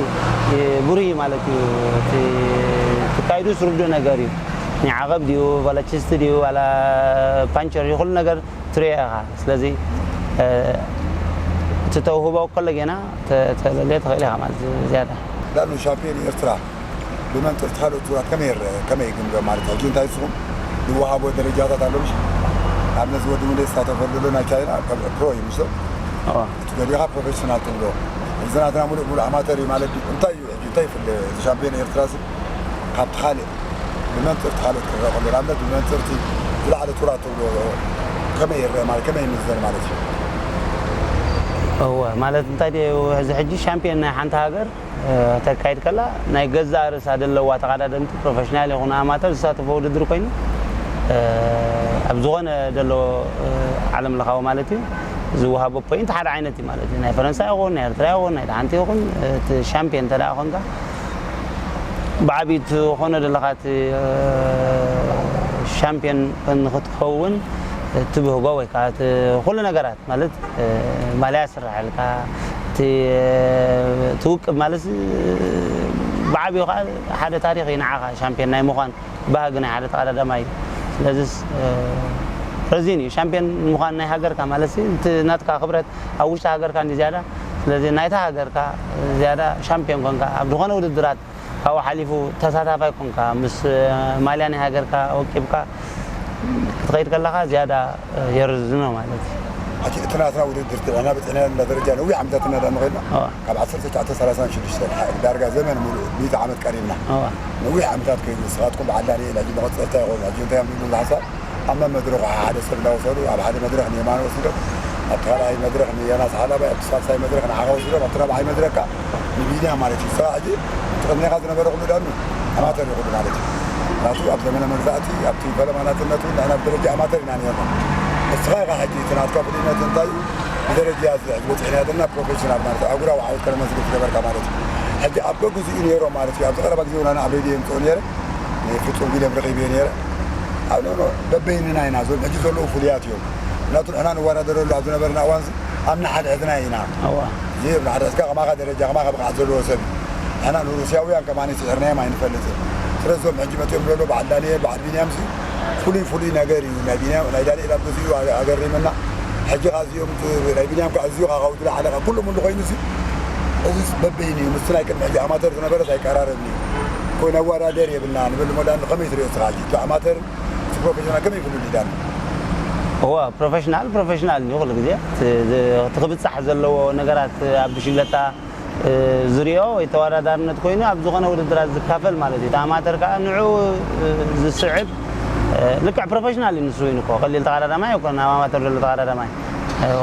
እ፣ ብሩህ እዩ ማለት እዩ። እቲ፣ እቲ ካይዱ ዝርድኦ ነገር እዩ። ናይ ዓቐብ ድዩ፣ ዋላ ችስት ድዩ፣ ዋላ ፓንቸር እዩ፣ ኩሉ ነገር ትሪኦ ኢኻ። ስለዚ፣ እ፣ እቲ ተውህቦ ከሎ ጌና ተ-፣ ተለልዮ ትኽእል ኢኻ ማለት እዩ ዝያዳ። ዳሉ ሻምፒዮን ኤርትራ ብመንጽር እቲ ካልኦት ዙራት ከመይ ይረአ? ከመይ ይግምገም ማለት እዩ? ሕጂ እንታይ ንስኹም ዝወሃቦ ደረጃታት ኣሎ ምሽ? ንኣብነት፣ እዚ ወዲ ሙሉእ ዝሳተፈሉ ዘሎ ናይ ቻይና ከም ፕሮ እዩ፣ ምሽ? እዋ። እቲ ገሊኻ ፕሮፌሽናል ትብሎ። እዚ ናትና ሙሉእ ሙሉእ ኣማተር እዩ ማለት ድዩ? እንታይ እዩ ሕጂ? እንታይ ይፍለ? እቲ ሻምፒዮን ኤርትራሲ ካብቲ ካልእ ብመንጽር እቲ ካልኦት ክረአ ከሎ፣ ንኣብነት፣ ብመንጽር እቲ ዝለዓለ ቱራት ትብሎ ከመይ ይረአ ማለት፣ ከመይ ይምዘን ማለት እዩ? እወ፣ ማለት እንታይ ድዩ፣ እዚ ሕጂ ሻምፒዮን ናይ ሓንቲ ሃገር፣ እ፣ ተካይድ ከላ፣ ናይ ገዛእ ርእሳ ዘለዋ ተቐዳደምቲ፣ ፕሮፌሽናል ይኹኑ ኣማተር ዝሳተፎ ውድድር ኮይኑ፣ እ፣ ኣብ ዝኾነ ዘሎ፣ እ፣ ዓለም ለኻዊ ማለት እዩ፣ ዝወሃቦ ፖይንት ሓደ ዓይነት እዩ ማለት እዩ። ናይ ፈረንሳ ይኹን፣ ናይ ኤርትራ ይኹን፣ ናይ ሓንቲ ይኹን፣ እቲ ሻምፒዮን እንተ ደኣ ኮንካ፣ ብዓብዩ ትኾኖ ዘለኻ እቲ፣ እ፣ ሻምፒዮን ንኽትኸውን ትብህጎ ወይ ከዓ እቲ ኩሉ ነገራት ማለት፣ እ፣ ማልያ ስራሐልካ፣ እቲ፣ እ፣ ትውቅብ ማለት፣ እ፣ ብዓብዩ ከዓ ሓደ ታሪኽ እዩ ንዓኻ ሻምፒዮን ናይ ምዃን ባህጊ ናይ ሓደ ተቐዳዳማይ እዩ። ስለዚስ፣ እ፣ ረዚን እዩ። ሻምፒዮን ምዃን ናይ ሃገርካ ማለት ሲ፣ እቲ ናትካ ክብረት ኣብ ውሽጢ ሃገርካ እንዲ ዝያዳ። ስለዚ ናይታ ሃገርካ ዝያዳ ሻምፒዮን ኮንካ ኣብ ዝኾነ ውድድራት ካብኡ ሓሊፉ ተሳታፋይ ኮንካ ምስ፣ እ፣ ማልያ ናይ ሃገርካ ወቂብካ ክትኸይድ ከለኻ ዝያዳ፣ እ፣ የርዝኖ ማለት እዩ። ሕጂ እቲ ናትና ውድድር ጥዕና ብጥዕና እንዳ ደረጃ ነዊሕ ዓመታት እናዳመኸልና እዋ ካብ ዓሰርተ ትሽዓተ ሰላሳን ሽዱሽተን ዳርጋ ዘመን ሙሉእ ሚእቲ ዓመት ቀሪብና። እዋ ነዊሕ ዓመታት ከይዱ ንስኻትኩም በዓል ዳንኤል ሕጂ መቐፀልታ ይኸውን። ሕጂ እንታይ እዮም ዝብሉ ዝሓሳብ ኣብ መመድረኹ ሓደ ሰብ እንዳወሰዱ ኣብ ሓደ መድረኽ ንየማን ወሲዶም ኣብቲ ካልኣይ መድረኽ ንዮናስ ሓላባይ ኣብቲ ሳልሳይ መድረኽ ንዓኻ ወሲዶም ኣብቲ ራብዓይ መድረኽ ከዓ ንቢንያም ማለት እዩ። ስኻ ሕጂ እቲ ቅድሜኻ ዝነበረ ኩሉ ዳኑ ኣማተር ይኹሉ ማለት እዩ። ናቱ ኣብ ዘመነ መግዛእቲ ኣብቲ ፈለማ ናጽነት እውን ንሕና ብደረጃ ኣማተር ኢና ነርና። እስኻ ኢኻ ሕጂ እቲ ናትካ ፍሉይነት እንታይ እዩ? ብደረጃ እዚ ሕጂ በፂሕና ዘለና ፕሮፌሽናል ማለት እዩ። ኣህጉራዊ ዓወት ከነመዝግብ ዝገበርካ ማለት እዩ። ሕጂ ኣብ በግዚኡ ነይሮም ማለት እዩ። ኣብዚ ቀረባ ግዜ እውን ኣነ ኣብ ሬድዮ የምፅኦ ነይረ። ናይ ፍጹም ጊለም ረኺበ ነይረ። ኣብ ኖ ኖ በበይንና ኢና። እዞም ሕጂ ዘለዉ ፍሉያት እዮም። ምክንያቱ ንሕና ንወዳደረሉ ኣብ ዝነበርና እዋን ኣብ ንሓድሕድና ኢና። እዋ እዚ ኣብ ንሓድሕድካ ከማኻ ደረጃ ከማኻ ብቕዓት ዘለዎ ሰብ እዩ። ንሕና ንሩስያውያን ከማኒ ስዒርናዮም ኣይንፈልጥን። ስለዞም ሕጂ መፅኦም ዘሎ በዓል ዳንኤል በዓል ቢንያም ሲ ፍሉይ ፍሉይ ነገር እዩ። ናይ ቢንያም ናይ ዳንኤል ኣብ ግዚኡ ኣገሪምና። ሕጂ ካ እዚኦም ናይ ቢንያም ካ እዚኡ ካ ካብኡ ዝለዓለ ካ ኩሎም እንዱ ኮይኑ ሲ እዚ በበይኑ እዩ። ምስ ናይ ቅድሚ ሕጂ ኣማተር ዝነበረስ ኣይቀራረብን እዩ። ኮይኑ ኣወዳደር የብልና ንብል እሞ ዳኒ ከመይ ትሪኦ እስኻ ሕጂ እቲ ኣማተር እቲ ፕሮፌሽናል ከመይ ይፍሉ ዳኒ? እወ ፕሮፌሽናል ፕሮፌሽናል እዩ ኩሉ ግዜ እቲ ክብፃሕ ዘለዎ ነገራት ኣብ ብሽግለታ ዝሪኦ ወይ ተወዳዳርነት ኮይኑ ኣብ ዝኾነ ውድድራት ዝካፈል ማለት እዩ። ኣማተር ከዓ ንዑ ዝስዕብ ልክዕ ፕሮፌሽናል እዩ ንሱ ኮይኑ እኮ ቀሊል ተቐዳዳማይ ኣይኮነ ኣብ ኣማተር ዘሎ ተቐዳዳማይ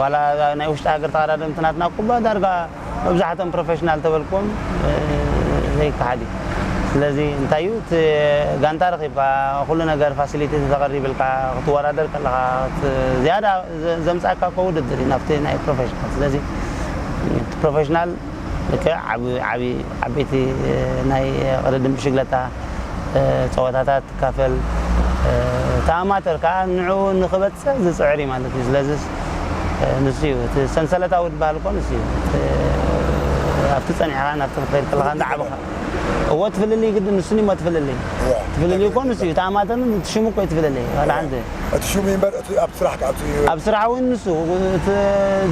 ዋላ ናይ ውሽጢ ሃገር ተቐዳደምትናትና ኩባ ዳርጋ መብዛሕቶም ፕሮፌሽናል ተበልክዎም ዘይከሓድ እዩ። ስለዚ እንታይ እዩ እቲ ጋንታ ረኺብካ ኩሉ ነገር ፋሲሊቲ ተቐሪብልካ ክትወዳደር ከለኻ ዝያዳ ዘምፃእካ እኮ ውድድር እዩ ናብቲ ናይ ፕሮፌሽናል። ስለዚ እቲ ፕሮፌሽናል ልክዕ ዓቢ ዓቢ ዓበይቲ ናይ ቅድድም ብሽግለታ ፀወታታት ትካፈል እቲ ኣማተር ከዓ ንዑ ንክበፅሕ ዝፅዕር እዩ ማለት እዩ። ስለዚ ንሱ እዩ እቲ ሰንሰለታዊ ዝበሃል እኮ ንሱ እዩ። ኣብቲ ፀኒሕካ ናብቲ ክትኸይድ ከለካ እንዳዓበኻ እዎ ትፍልልይ ግድን ንሱን እሞ ትፍልልይ ትፍልልይ እኮ ንሱ እዩ። እቲ ኣማተርን እቲ ሽሙ እኮ እዩ ትፍልልይ ዋላ ሓንቲ እቲ ሽሙ እምበር እቲ ኣብ ስራሕ ከዓ እቲ ኣብ ስራሕ እውን ንሱ እቲ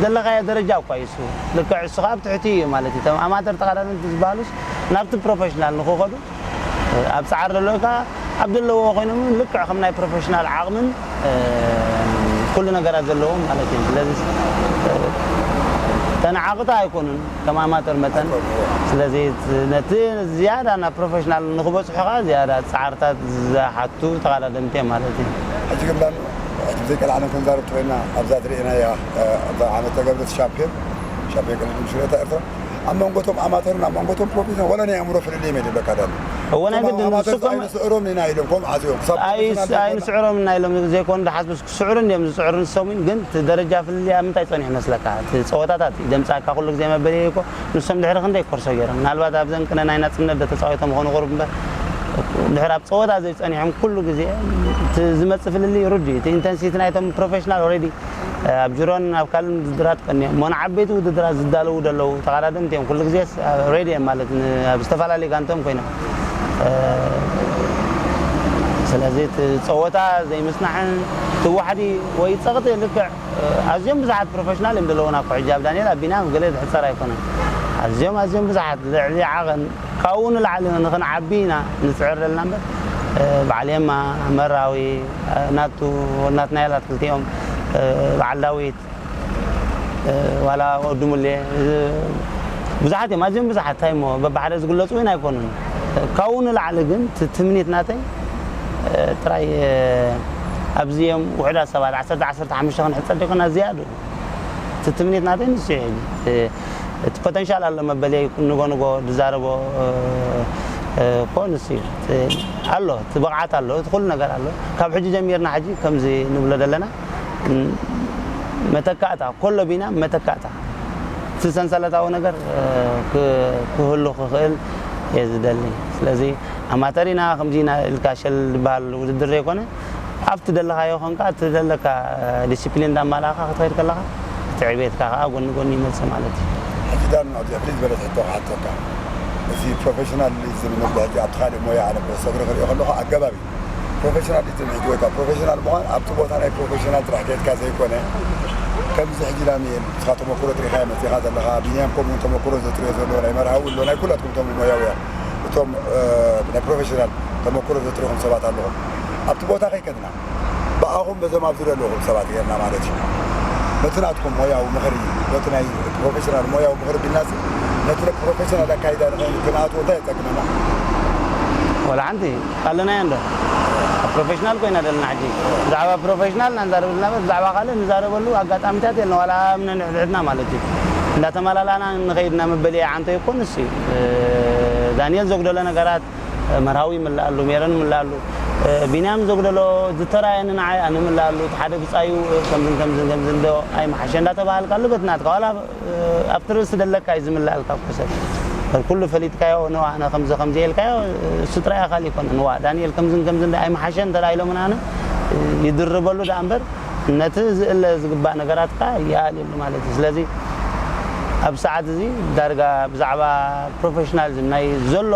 ዘለካዮ ደረጃ እኳ እዩ እሱ ልክዕ እሱ ከዓ ኣብ ትሕቲ እዩ ማለት እዩ። እቶም ኣማተር ተቐዳደምቲ ዝበሃሉስ ናብቲ ፕሮፌሽናል ንክኸዱ ኣብ ፃዕሪ ዘለዎ ከዓ ኣብ ዘለዎ ኮይኖም ልክዕ ከም ናይ ፕሮፌሽናል ዓቕምን ኩሉ ነገራት ዘለዎም ማለት እዩ። ስለዚ ተነዓቕቲ ኣይኮኑን ከም ኣማተር መጠን። ስለዚ ነቲ ዝያዳ ናብ ፕሮፌሽናል ንክበፅሑ ከዓ ዝያዳ ፃዕርታት ዝሓቱ ተቐዳደምቲ እዮም ማለት እዩ። ሕጂ ግን ዳኑ ሕጂ ብዘይቀላዕና ክንዛረብ ተኮይና ኣብዛ ትርእየናያ ኣብዛ ዓመት ተገብረት ሻምፒዮን ሻምፒዮን ቅድድም ሽረታ ኤርትራ ኣብ መንጎቶም ኣማተርን ኣብ መንጎቶም ፕሮፌሽናል ወላ ናይ ኣእምሮ ፍልልይ የድለካ ዳኒ። እወ ናይ ግድን ኣማተር ንስኩም ኣይንስዕሮም ኢና ኢሎም ከምኡ ዓፅዮም ክሳብ ፕሮፌሽናል ኣይስዕሮም ኢና ኢሎም ዘይኮኑ ድሓስብስ ክስዕሩ እንዲዮም ዝስዕሩ ንሶም ግን እቲ ደረጃ ፍልልይ ኣብ ምንታይ ፀኒሑ መስለካ? እቲ ፀወታታት እዩ ደምፃካ ኩሉ ግዜ መበለየ እኮ ንሶም ድሕሪ ክንደይ ኮርሶ ገይሮም ምናልባት ኣብዘን ቅነ ናይ ናፅነት ዶ ተፃዊቶም ኾኑ ቁሩብ እምበር ድሕሪ ኣብ ፀወታ ዘይፀኒሖም ኩሉ ግዜ እቲ ዝመፅእ ፍልልይ ርዱ እዩ። እቲ ኢንተንሲቲ ናይቶም ፕሮፌሽናል ኦልሬዲ ኣብ ጅሮን ኣብ ካልእን ውድድራት ቀኒዮም እሞ ንዓበይቲ ውድድራት ዝዳለዉ ዘለዉ ተቐዳደምቲ እዮም። ኩሉ ግዜ ሬዲ እዮም ማለት ኣብ ዝተፈላለዩ ጋንቶም ኮይኖም ስለዚ እቲ ፀወታ ዘይምፅናሕን እቲ ዋሕዲ ወይ ፀቕጢ ልክዕ ኣዝዮም ብዙሓት ፕሮፌሽናል እዮም ዘለዉና እኮ ሕጂ ኣብ ዳንኤል ኣቢና ገለ ዝሕፀር ኣይኮነን። ኣዝዮም ኣዝዮም ብዙሓት ልዕሊ ዓቐን ካብኡ ንላዕሊ ንኽንዓቢ ኢና ንፅዕር ዘለና እምበር በዓል የማ መራዊ ናቱ ናትናኤል ኣትክልቲኦም በዓል ዳዊት ዋላ ወዲ ሙሌ ብዙሓት እዮም ኣዝዮም ብዙሓት እንታይ እሞ በብሓደ ዝግለፁ እውን ኣይኮኑን። ካብኡ ንላዕሊ ግን እቲ ትምኒት ናተይ ጥራይ ኣብዚ እዮም ውሑዳት ሰባት ዓሰርተ ዓሰርተ ሓሙሽተ ክንሕፀር ደይኮና ዝያዱ እቲ ትምኒት ናተይ ንሱ እዩ። ሕጂ እቲ ፖተንሻል ኣሎ መበለይ ንጎ ንጎ ዝዛረቦ እኮ ንሱ እዩ ኣሎ እቲ ብቕዓት ኣሎ እቲ ኩሉ ነገር ኣሎ። ካብ ሕጂ ጀሚርና ሕጂ ከምዚ ንብሎ ዘለና መተካእታ ኮሎ ቢና መተካእታ እቲ ሰንሰለታዊ ነገር ክህሉ ክኽእል እየ ዝደሊ። ስለዚ ኣማተር ኢና ከምዚ ኢና ኢልካ ሸል ዝበሃል ውድድር ዘይኮነ ኣብቲ ደለኻዮ ኮንካ እቲ ዘለካ ዲሲፕሊን እንዳማላእካ ክትኸይድ ከለካ እቲ ዕቤትካ ከዓ ጎኒ ጎኒ ይመፅእ ማለት እዩ። ሕጂ ዳን ኣብዚ ሕፍሊት ዝበለት ሕቶ ክሓተካ እዚ ፕሮፌሽናሊዝም ንብሎ ሕጂ ኣብቲ ካልእ ሞያ ኣነ ብሰግሪ ክሪኦ ከለኹ ኣገባብ እዩ። ፕሮፌሽናሊዝም ሕጂ ወይ ከዓ ፕሮፌሽናል ምዃን ኣብቲ ቦታ ናይ ፕሮፌሽናል ጥራሕ ከየድካ ዘይኮነ ከምዚ ሕጂ ዳንኤል ንስኻ ተመክሮ ጥሪኻ መፂኻ ዘለኻ ቢንያም ከምኡ ተመክሮ ዘጥርዮ ዘለዎ ናይ መርሃዊ ኣሎ ናይ ኩላትኩም እቶም ሞያውያን እቶም ናይ ፕሮፌሽናል ተመክሮ ዘጥርኹም ሰባት ኣለኹም ኣብቲ ቦታ ከይከድና ብኣኹም በዞም ኣብዚ ዘለኹም ሰባት ጌርና ማለት እዩ። ነቲ ናትኩም ሞያዊ ምኽሪ፣ ነቲ ናይ ፕሮፌሽናል ሞያዊ ምኽሪ ቢልናሲ፣ ነቲ ፕሮፌሽናል ኣካይዳ ንኸ-፣ ክንኣትዎ እንታይ የጸግመና? ወላ ሓንቲ ኣለናዮ እንዶ ኣብ ፕሮፌሽናል ኮይና ዘለና ሕጂ። ብዛዕባ ፕሮፌሽናል ናንዛረብ ዝነበረ ብዛዕባ ካልእ ንዛረበሉ ኣጋጣሚታት የለን፣ ዋላ ኣብ ነንሕድሕድና ማለት እዩ። እንዳተመላላና ንኸይድና መበሊ ዓንቶ ይኮንስ እዩ። እ፣ ዳንኤል ዘጉደሎ ነገራት፣ እ፣ መርሃዊ ይምልኣሉ፣ ሜሮን ይምልኣሉ፣ እ፣ ቢንያም ዘጉደሎ ዝተራየኒ ንዓይ ኣነ ይምልኣሉ፣ እቲ ሓደ ብጻዩ፣ እ፣ ከምዝን ከምዝን ከምዝን ዶ ኣይመሓሸ እንዳተባሃልካሉ በቲ ናትካ ዋላ ኣብቲ ርእሲ ደለካ እዩ ዝምልኣልካ እኮ ሰብ። ኩሉ ፈሊጥካዮ፣ ንዋ ኣነ ከምዚ ከምዚ ኢልካዮ፣ እሱ ጥራይ ኣኻል ይኮነን። ንዋ ዳንኤል ከምዝን ከምዝን ዳ ኣይመሓሸን እንተ ኢሎምና ኣነ ይድርበሉ ደኣ እምበር ነቲ ዝእለ ዝግባእ ነገራት ከኣ ይኣልየሉ ማለት እዩ። ስለዚ ኣብ ሰዓት እዚ ዳርጋ ብዛዕባ ፕሮፌሽናሊዝም ናይ ዘሎ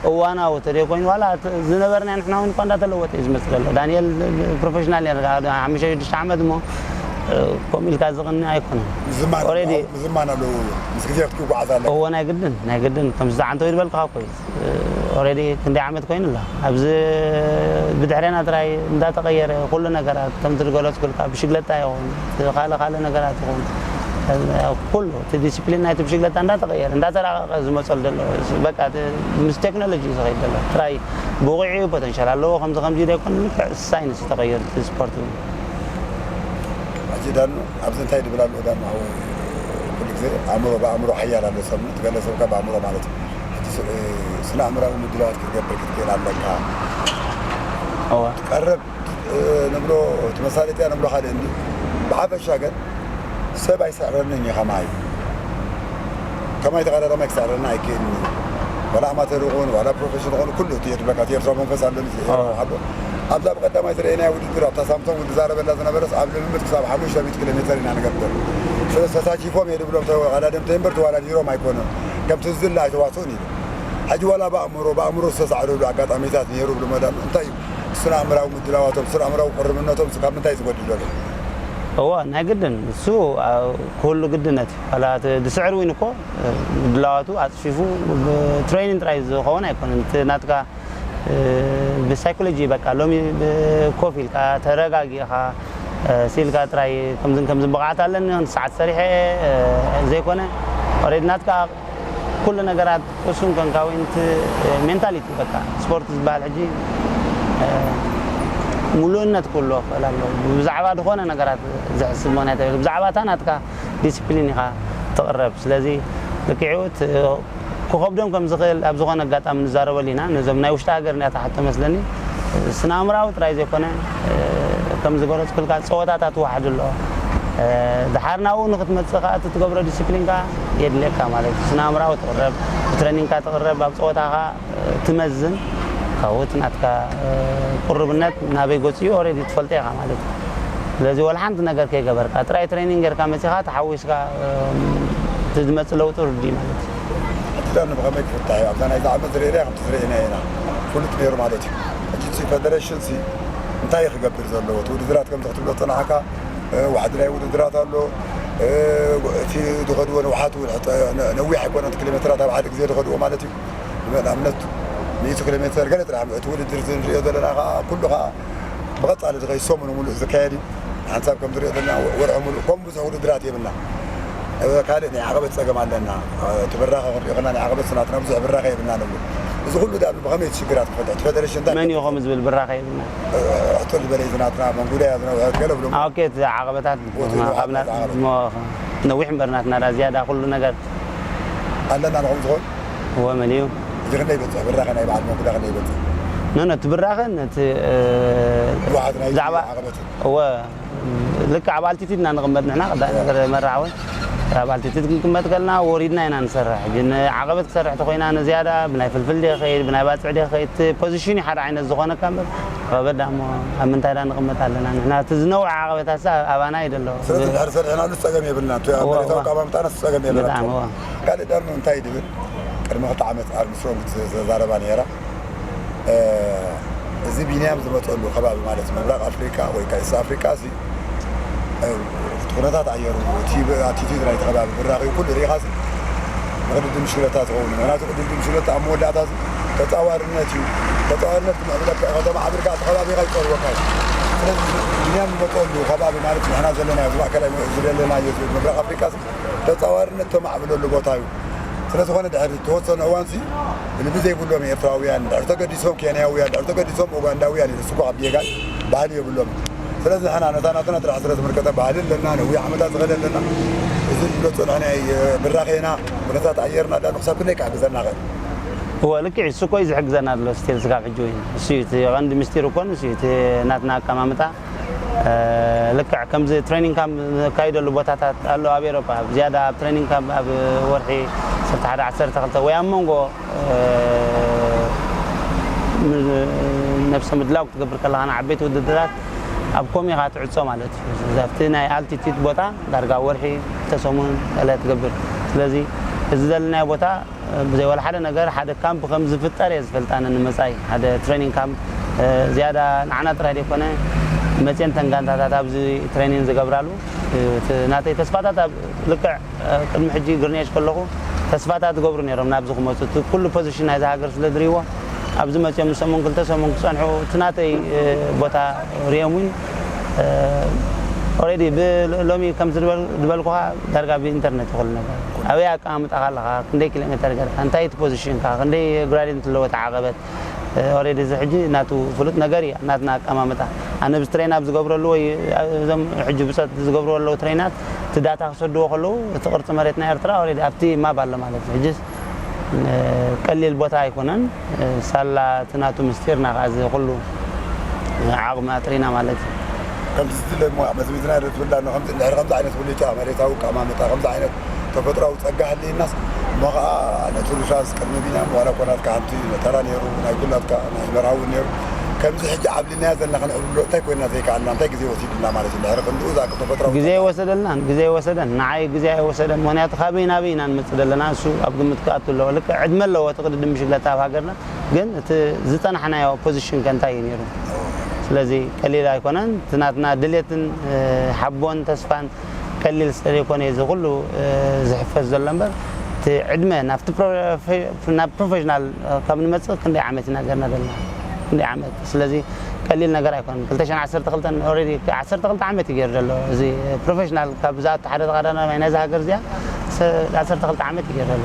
እዋናዊ ተደይ ኮይኑ ዋላ እቲ ዝነበርና ንሕና እውን እኳ እንዳተለወጠ እዩ ዝመፅእ ዘሎ። ዳንኤል ፕሮፌሽናል ነርካ ሓሙሽተ ሽዱሽተ ዓመት እሞ ከምኡ ኢልካ ዝቕኒ ኣይኮነን። ምዝማን ኦሬዲ ኣለዎ፣ ምዝማን ኣለዎ። ምስ ግዜ ክትጓዓዝ ኣለካ። እዎ ናይ ግድን ናይ ግድን ከምዚ ዝዓንተው ይድበልካ እኮ እዩ። ኦሬዲ ክንደይ ዓመት ኮይኑ ኣሎ ኣብዚ ብድሕሬና ጥራይ እንዳተቐየረ ኩሉ ነገራት ከም ትገለጽኩልካ ብሽግለታ ይኹን ካልእ ካልእ ነገራት ይኹን ኩሉ እቲ ዲስፕሊን ናይቲ ብሽግለታ እንዳተቐየረ እንዳተራቐቐ ዝመፀሉ ዘሎ በቃ እቲ ምስ ቴክኖሎጂ እዩ ዝኸይድ ዘሎ ጥራይ ብቑዕ እዩ ፖተንሻል ኣለዎ ከምዚ ከምዚ ዘይኮን ልክዕ ሳይንስ ተቐየሩ እቲ ስፖርት እውን ሕጂ ዳኑ ኣብዚ እንታይ ድብል ኣሎ ዳኑ ሓወይ ኩሉ ግዜ ኣእምሮ ብኣእምሮ ሓያል ኣሎ ሰብ ትገለ ሰብካ ብኣእምሮ ማለት እዩ ሕጂ ስ- ስነ ኣእምራዊ ምድላዋት ክትገብር ክትክእል ኣለካ እወ ቀረብ እ፣ ንብሎ እቲ መሳለጥያ ንብሎ ካልእ እንዲ ብሓፈሻ ግን ሰብ ኣይስዕረንን እዩ ከማይ ከማይ ተቐዳዳማይ ክስዕረና ኣይክእልን እዩ ዋላ ኣማተር ይኹን ዋላ ፕሮፌሽን ይኹን ኩሉ እቲ የድበካ እቲ ኤርትራ መንፈስ ኣለኒ እቲ ኤርትራ ሓቦ ኣብዛ ብቀዳማይ ዝረአናያ ውድድር ኣብታ ሳምሶን ዝዛረበላ ዝነበረስ ኣብ ልምምድ ክሳብ ሓሙሽተ ሚእቲ ኪሎ ሜተር ኢና ንገብር ስለ ተሳቲፎም እየ ድብሎም ተቐዳደምቲ እምበር ተዋዳዲሮም ኣይኮኑን ከምቲ ዝድለ ኣይተዋስኡን ኢሉ ሕጂ ዋላ ብኣእምሮ ብኣእምሮ ዝተሳዕረሉ ኣጋጣሚታት ነይሩ ብሎ መዳም እንታይ እዩ ስነ ኣእምራዊ ምድላዋቶም ስነ ኣእምራዊ ቅርብነቶም ካብ ምንታይ ዝጎድል ዘሎ እዎ ናይ ግድን እሱ ክህሉ ግድነት እዩ ዋላ እቲ ዝስዕር እውን እኮ ምድላዋቱ ኣፅፊፉ ትሬኒንግ ጥራይ ዝኸውን ኣይኮነን እቲ ናትካ ብሳይኮሎጂ በቃ ሎሚ ኮፍ ኢልካ ተረጋጊእኻ ሲልካ ጥራይ ከምዝን ከምዝን ብቕዓት ኣለኒ ሰዓት ሰሪሐ ዘይኮነ ኦሬዲ ናትካ ኩሉ ነገራት ቅሱን ኮንካ ወይ ንቲ ሜንታሊቲ በቃ ስፖርት ዝበሃል ሕጂ ሙሉእነት ክህልዎ ክእል ኣለዎ ብዛዕባ ዝኾነ ነገራት ዝሕስብ ምክንያት የለ ብዛዕባ እታ ናትካ ዲስፕሊን ኢኻ ትቕረብ ስለዚ ልክዕኡ ክኸብዶም ከም ዝኽእል ኣብ ዝኾነ ኣጋጣሚ ንዛረበሉ ኢና ነዞም ናይ ውሽጢ ሃገር እንዲያ ትሓቶ መስለኒ ስነ ኣእምራዊ ጥራይ ዘይኮነ ከም ዝገለፅኩልካ ፀወታታት ዋሕድ ኣሎ ድሓር ናብኡ ንክትመፅእ ከዓ እቲ ትገብሮ ዲስፕሊን ከዓ የድልየካ ማለት እዩ ስነ ኣእምራዊ ትቕረብ ብትረኒንካ ትቕረብ ኣብ ፀወታኻ ትመዝን ካብኡ እቲ ናትካ ቁርብነት ናበይ ገፂኡ ኦሬዲ ትፈልጦ ኢኻ ማለት እዩ ስለዚ ወላ ሓንቲ ነገር ከይገበርካ ጥራይ ትሬኒንግ ጌርካ መፂኻ ተሓዊስካ እቲ ዝመፅእ ለውጢ ርዱእ ማለት እዩ እቲ ዳኒ ብኸመይ ክፍታሕ እዩ ኣብዛ ናይዚ ዓመት ዝርእናዮ ከምቲ ዝርእናዮ ኢና ፍሉጥ ነይሩ ማለት እዩ ሕጂ እቲ ፌደሬሽን ሲ እንታይ እዩ ክገብር ዘለዎ እቲ ውድድራት ከምዚ ክትብሎ ዝፀናሕካ ዋሕዲ ናይ ውድድራት ኣሎ እቲ ዝኸድዎ ንውሓት እውን ነዊሕ ኣይኮነን ኪሎ ሜትራት ኣብ ሓደ ግዜ ዝኸድዎ ማለት እዩ ንኣብነት ሚእቲ ኪሎ ሜትር ገለ ጥራሕ እቲ ውድድር እዚ ንሪኦ ዘለና ከዓ ኩሉ ከዓ ብቐፃሊ ዝኸይ ሰሙን ሙሉእ ዝካየድ እዩ ሓንሳብ ከም ዝሪኦ ዘለና ወርሒ ሙሉእ ከም ብዙሕ ውድድራት የብልና ካልእ ናይ ዓቐበት ፀገም ኣለና እቲ ብራኸ ክንሪኦ ከለና ናይ ዓቐበት ስናትና ብዙሕ ብራኸ የብልና ንብሉ እዚ ኩሉ ዳ ብኸመይ እቲ ሽግራት ክፈትሕ እቲ ፌደሬሽን ዳ መን እዩ ከምኡ ዝብል ብራኸ የብልና ሕቶ ዝበለ ዝናትና መንጉዳ እያ ዝነውሐት ገለ ብሎም ኦኬ እቲ ዓቐበታት ኣብነት ነዊሕ እምበር ናትና ዳ ዝያዳ ኩሉ ነገር ኣለና ንኹም ዝኾን እወ መን እዩ እዚ ክንደይ በፅሕ ብራኸ ናይ በዓል መንጉዳ ክንደይ በፅሕ ኖ ኖ እቲ ብራኸ ነቲ ዋሓት ናይ ብዛዕባ ዓቐበት እወ ልክዕ ኣብ ኣልቲቲድ ኢና ንቕመጥ ንሕና ቀዳይ ነገር መራዕወ ኣብ ኣልቲቲድ ክንቅመጥ ከለና ወሪድና ኢና ንሰርሕ ግን ዓቐበት ክሰርሕ ተኮይና ንዝያዳ ብናይ ፍልፍል ደ ከይድ ብናይ ባፅዕ ደ ከይድ እቲ ፖዚሽን እዩ ሓደ ዓይነት ዝኾነካ እምበር ዓቐበት ዳ እሞ ኣብ ምንታይ ዳ ንቕመጥ ኣለና ንሕና እቲ ዝነውዐ ዓቐበታት ኣባና እዩ ደሎ ስለዚ ድሕር ሰሪሕናሉ ፀገም የብልና እቲ ኣብ መሬታዊ ኣቀማምጣና ፀገም የብልና ካልእ ዳርኖ እንታይ ድብል ቅድሚ ክልተ ዓመት ኣብ ምስሮም ዝተዛረባ ነራ እዚ ቢንያም ዝመፀሉ ከባቢ ማለት ምብራቅ ኣፍሪካ ወይ ከዓ ኢስት ኣፍሪካ ሲ እቲ ኩነታት ኣየሩ እቲ ኣቲቲድ ናይቲ ከባቢ ብራኺ ኩሉ ሪኢኻ ሲ ንቅድድም ሽግለታ ዝኸውን ምክንያቱ ቅድድም ሽግለታ ኣብ መወዳእታ ተፃዋርነት እዩ ተፃዋርነት ክምዕብለካ ከተማ ዓብርካ እቲ ከባቢካ ይፀርወካ እዩ ስለዚ እኛም ንመፀሉ ከባቢ ማለት ንሕና ዘለና እዚ ማእከላይ ምብራቕ ዝደለናዮ እዚ ምብራቕ ኣፍሪቃ ተፃዋርነት ተማዕብለሉ ቦታ እዩ። ስለዝኾነ ድሕሪ ተወሰነ እዋንሲ ልቢ ዘይብሎም ኤርትራውያን ድሕሪ ተገዲሶም ኬንያውያን ድሕሪ ተገዲሶም ኡጋንዳውያን እዩ። ንሱ እኮ ኣብ ጌጋን ባህሊ የብሎም። ስለዚ ንሕና ነታ ናትና ጥራሕ ስለ ዝምልከተ ባህሊ ኣለና፣ ነዊሕ ዓመታት ዝኸደ ኣለና። እዚ ንብሎ ፀንሕና ብራኸና ኩነታት ኣየርና ዳ ንክሳብ ክንደይ ክሕግዘና ኽእል? እወ ልክዕ እሱ እኮ እዩ ዝሕግዘና ኣሎ ስቲል ስጋብ ሕጂ እውን እሱ እዩ እቲ ቀንዲ ምስጢር እኮ ንሱ እዩ እቲ ናትና ኣቀማምጣ። ልክዕ ከምዚ ትሬኒንግ ካምፕ ንካይደሉ ቦታታት ኣሎ ኣብ ኤሮፓ ዝያዳ ኣብ ትሬኒንግ ካምፕ ኣብ ወርሒ ዓሰርተ ሓደ ዓሰርተ ክልተ ወይ ኣብ መንጎ ነብሰ ምድላው ክትገብር ከለኻ ንዓበይቲ ውድድራት ኣብ ኮም ኢኻ ትዕጾ ማለት እዩ ኣብቲ ናይ ኣልቲቲድ ቦታ ዳርጋ ወርሒ ክልተ ሰሙን ገለ ትገብር ስለዚ እዚ ዘለናዮ ቦታ ብዘይ ዋላ ሓደ ነገር ሓደ ካምፕ ከም ዝፍጠር እየ ዝፈልጥ ኣነ ንመፃኢ ሓደ ትሬኒንግ ካምፕ ዝያዳ ንዓና ጥራይ ዘይኮነ መፅየን ተን ጋንታታት ኣብዚ ትሬኒንግ ዝገብራሉ እቲ ናተይ ተስፋታት ኣብ ልክዕ ቅድሚ ሕጂ ግርኔሽ ከለኹ ተስፋታት ዝገብሩ ነይሮም ናብዚ ክመፁ እቲ ኩሉ ፖዚሽን ናይዚ ሃገር ስለ ዝርእይዎ ኣብዚ መፅኦም ንሰሙን ክልተ ሰሙን ክፀንሑ እቲ ናተይ ቦታ ሪኦም እውን ኦሬዲ ሎሚ ከም ዝበልኩኻ ዳርጋ ብኢንተርነት ይኹሉ ነገር ኣበይ ኣቀማምጣኻ ኣለኻ ክንደይ ኪሎ ሜተር ገርካ እንታይ እቲ ፖዚሽንካ ክንደይ ግራዲንት ኣለዎ እቲ ዓቐበት ኦሬዲ እዚ ሕጂ ናቱ ፍሉጥ ነገር እያ ናትና ኣቀማምጣ ኣነ ብዚ ትሬን ኣብ ዝገብረሉ ወይ እዞም ሕጂ ብፀት ዝገብሩ ኣለዉ ትሬናት እቲ ዳታ ክሰድዎ ከለዉ እቲ ቅርፂ መሬት ናይ ኤርትራ ኦሬዲ ኣብቲ ማብ ኣሎ ማለት እዩ ሕጂ ቀሊል ቦታ ኣይኮነን ሳላ እቲ ናቱ ምስጢርና ከዓ እዚ ኩሉ ዓቕሚ ኣጥሪና ማለት እዩ ከምዚ ዝድለ እሞ መዝሚዝና ዶ ትብላ ኣሎ ከምዚ እንድሕር ከምዚ ዓይነት ብልጫ መሬታዊ ኣቀማምጣ ከምዚ ዓይነት ተፈጥሮዊ ጸጋ ሃልየናስ እሞ ከዓ ነቲ ሩሳስ ቅድሚ ቢንያም ዋላ እኮ ናትካ ሓንቲ ተራ ነይሩ ናይ ኩላትካ ናይ መርሃዊ እውን ነይሩ ከምዚ ሕጂ ዓብሊናያ ዘለና ክንዕብሎ እንታይ ኮይና ዘይከኣልና እንታይ ግዜ ወሲድልና ማለት እዩ ድሕሪ ክንድኡ ዝኣክል ተፈጥሮዊ ግዜ ይወሰደልናን ግዜ ይወሰደን ንዓይ ግዜ ኣይወሰደን ምክንያቱ ካበይ ናበይ ኢና ንመፅእ ዘለና እሱ ኣብ ግምት ክኣቱ ኣለዎ ልክዕ ዕድመ ኣለዎ እቲ ቅድድም ሽግለታ ኣብ ሃገርና ግን እቲ ዝፀናሕናዮ ፖዚሽን ከ እንታይ እዩ ነይሩ ስለዚ ቀሊል ኣይኮነን እቲ ናትና ድሌትን ሓቦን ተስፋን ቀሊል ስለዘይኮነ እዚ ኩሉ ዝሕፈዝ ዘሎ እምበር እቲ ዕድመ ናብቲ ናብ ፕሮፌሽናል ካብ ንመፅእ ክንደይ ዓመት ኢና ገርና ዘለና ክንደይ ዓመት ስለዚ ቀሊል ነገር ኣይኮነን ክልተ ሽሕን ዓሰርተ ክልተን ኦሬዲ ዓሰርተ ክልተ ዓመት እዩ ገይሩ ዘሎ እዚ ፕሮፌሽናል ካብ ዝኣቱ ሓደ ተቐዳዳማይ ናይዚ ሃገር እዚኣ ዓሰርተ ክልተ ዓመት እዩ ገይሩ ዘሎ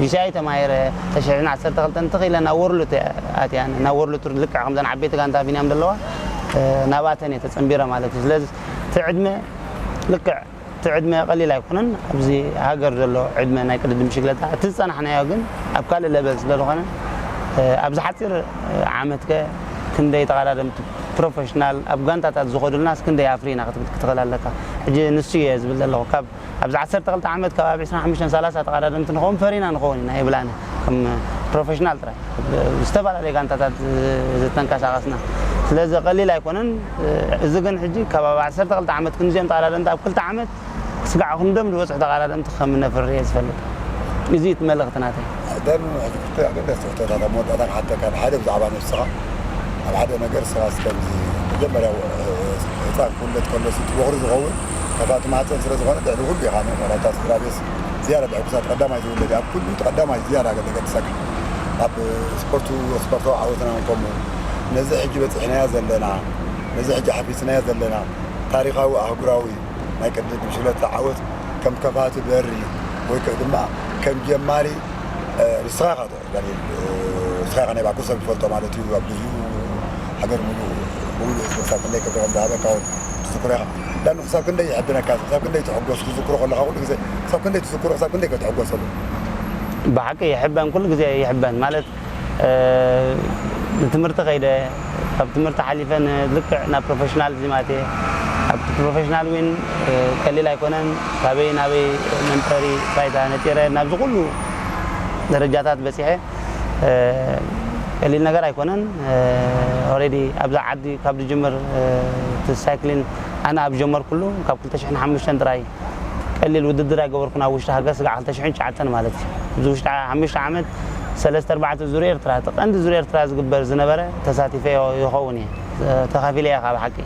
ዩሲኣይ ተማሂረ ክልተ ሽሕን ዓሰርተ ክልተን ትኽኢለ ናብ ወርሉድ ኣትያ ናብ ወርሉድ ቱር ልክዕ ከምዘን ዓበይቲ ጋንታ ቢንያም ዘለዋ ናብኣተን እየ ተፀንቢረ ማለት እዩ ስለዚ እቲ ዕድመ ልክዕ እቲ ዕድመ ቀሊል ኣይኮነን ኣብዚ ሃገር ዘሎ ዕድመ ናይ ቅድድም ብሽግለታ እቲ ዝፀናሕናዮ ግን ኣብ ካልእ ለበል ስለ ዝኾነ ኣብዚ ሓፂር ዓመት ከ ክንደይ ተቐዳደምቲ ፕሮፌሽናል ኣብ ጋንታታት ዝኸዱልናስ ክንደይ ኣፍሪና ክትብል ክትኽእል ኣለካ ሕጂ ንሱ እየ ዝብል ዘለኹ ካብ ኣብዚ ዓሰርተ ክልተ ዓመት ከባቢ ዕስራን ሓሙሽተን ሰላሳ ተቐዳደምቲ ንኸውን ፈሪና ንኸውን ኢና ይብል ኣነ ከም ፕሮፌሽናል ጥራይ ዝተፈላለዩ ጋንታታት ዝተንቀሳቐስና ስለዚ ቀሊል ኣይኮነን እዚ ግን ሕጂ ከባቢ ዓሰርተ ክልተ ዓመት ክንዚኦም ተቐዳደምቲ ኣብ ክልተ ዓመት ስጋዕ ክንዶም ዝበፅሑ ተቐዳደምቲ ከም ነፍሪ እየ ዝፈልጥ እዚ እቲ መልእኽቲ ናተይ ደም ሕዚ ክልተ ኣገደስቲ ሕቶታት ኣብ መወዳእታ ክሓተካ ሓደ ብዛዕባ ነብስኻ ኣብ ሓደ ነገር ስኻ እስከምዚ መጀመርያ ህፃን ክውለድ ከሎ እቲ ወኽሪ ዝኸውን ከፋቲ ማህፀን ስለ ዝኾነ ድሕሪ ኩሉ ኢኻ ንመራታ ስድራ ቤት ዝያዳ ድሕጉሳት ቀዳማይ ዝውለድ ኣብ ኩሉ እቲ ቀዳማይ ዝያዳ ገለ ገድሰካ ኣብ ስፖርቱ ስፖርታዊ ዓወትና ከምኡ ነዚ ሕጂ በፂሕናዮ ዘለና ነዚ ሕጂ ሓፊስናዮ ዘለና ታሪኻዊ ኣህጉራዊ ናይ ቅድድም ሽግለታ ዓወት ከም ከፋቲ በሪ ወይ ከ ድማ ከም ጀማሪ ንስኻ ኢኻ ትዕበል ንስኻ ኢኻ ናይ ባኩ ሰብ ትፈልጦ ማለት እዩ ኣብ ብዙ ሃገር ሙሉ ብሙሉ ህዝቢ ክሳብ ክንደይ ክብሪ ከም ዝሃበካ እውን ትዝክሮ ኢኻ ዳኑ ክሳብ ክንደይ ይሕብነካ ክሳብ ክንደይ ትሕጎስ ክዝክሮ ከለኻ ኩሉ ግዜ ክሳብ ክንደይ ትዝክሮ ክሳብ ክንደይ ከትሕጎሰሉ ብሓቂ ይሕበን ኩሉ ግዜ ይሕበን ማለት ንትምህርቲ ከይደ ካብ ትምህርቲ ሓሊፈ ንልክዕ ናብ ፕሮፌሽናል ዚማት እየ ኣብቲ ፕሮፌሽናል ዊን ቀሊል ኣይኮነን ካበይ ናበይ መንጠሪ ባይታ ነጢረ ናብዚ ኩሉ ደረጃታት በፂሐ ቀሊል ነገር ኣይኮነን ኦሬዲ ኣብዛ ዓዲ ካብ ዝጅምር ሳይክሊን ኣነ ኣብ ጀመርኩሉ ካብ ክልተ ሽሕን ሓሙሽተን ጥራይ ቀሊል ውድድር ኣይገበርኩን ኣብ ውሽጢ ሃገር ስጋዕ ክልተ ሽሕን ትሽዓተን ማለት እዩ። ኣብዚ ውሽጢ ሓሙሽተ ዓመት ሰለስተ ኣርባዕተ ዙር ኤርትራ እቲ ቀንዲ ዙር ኤርትራ ዝግበር ዝነበረ ተሳቲፈዮ ይኸውን እየ ተኻፊለ እየ ካብ ሓቂ።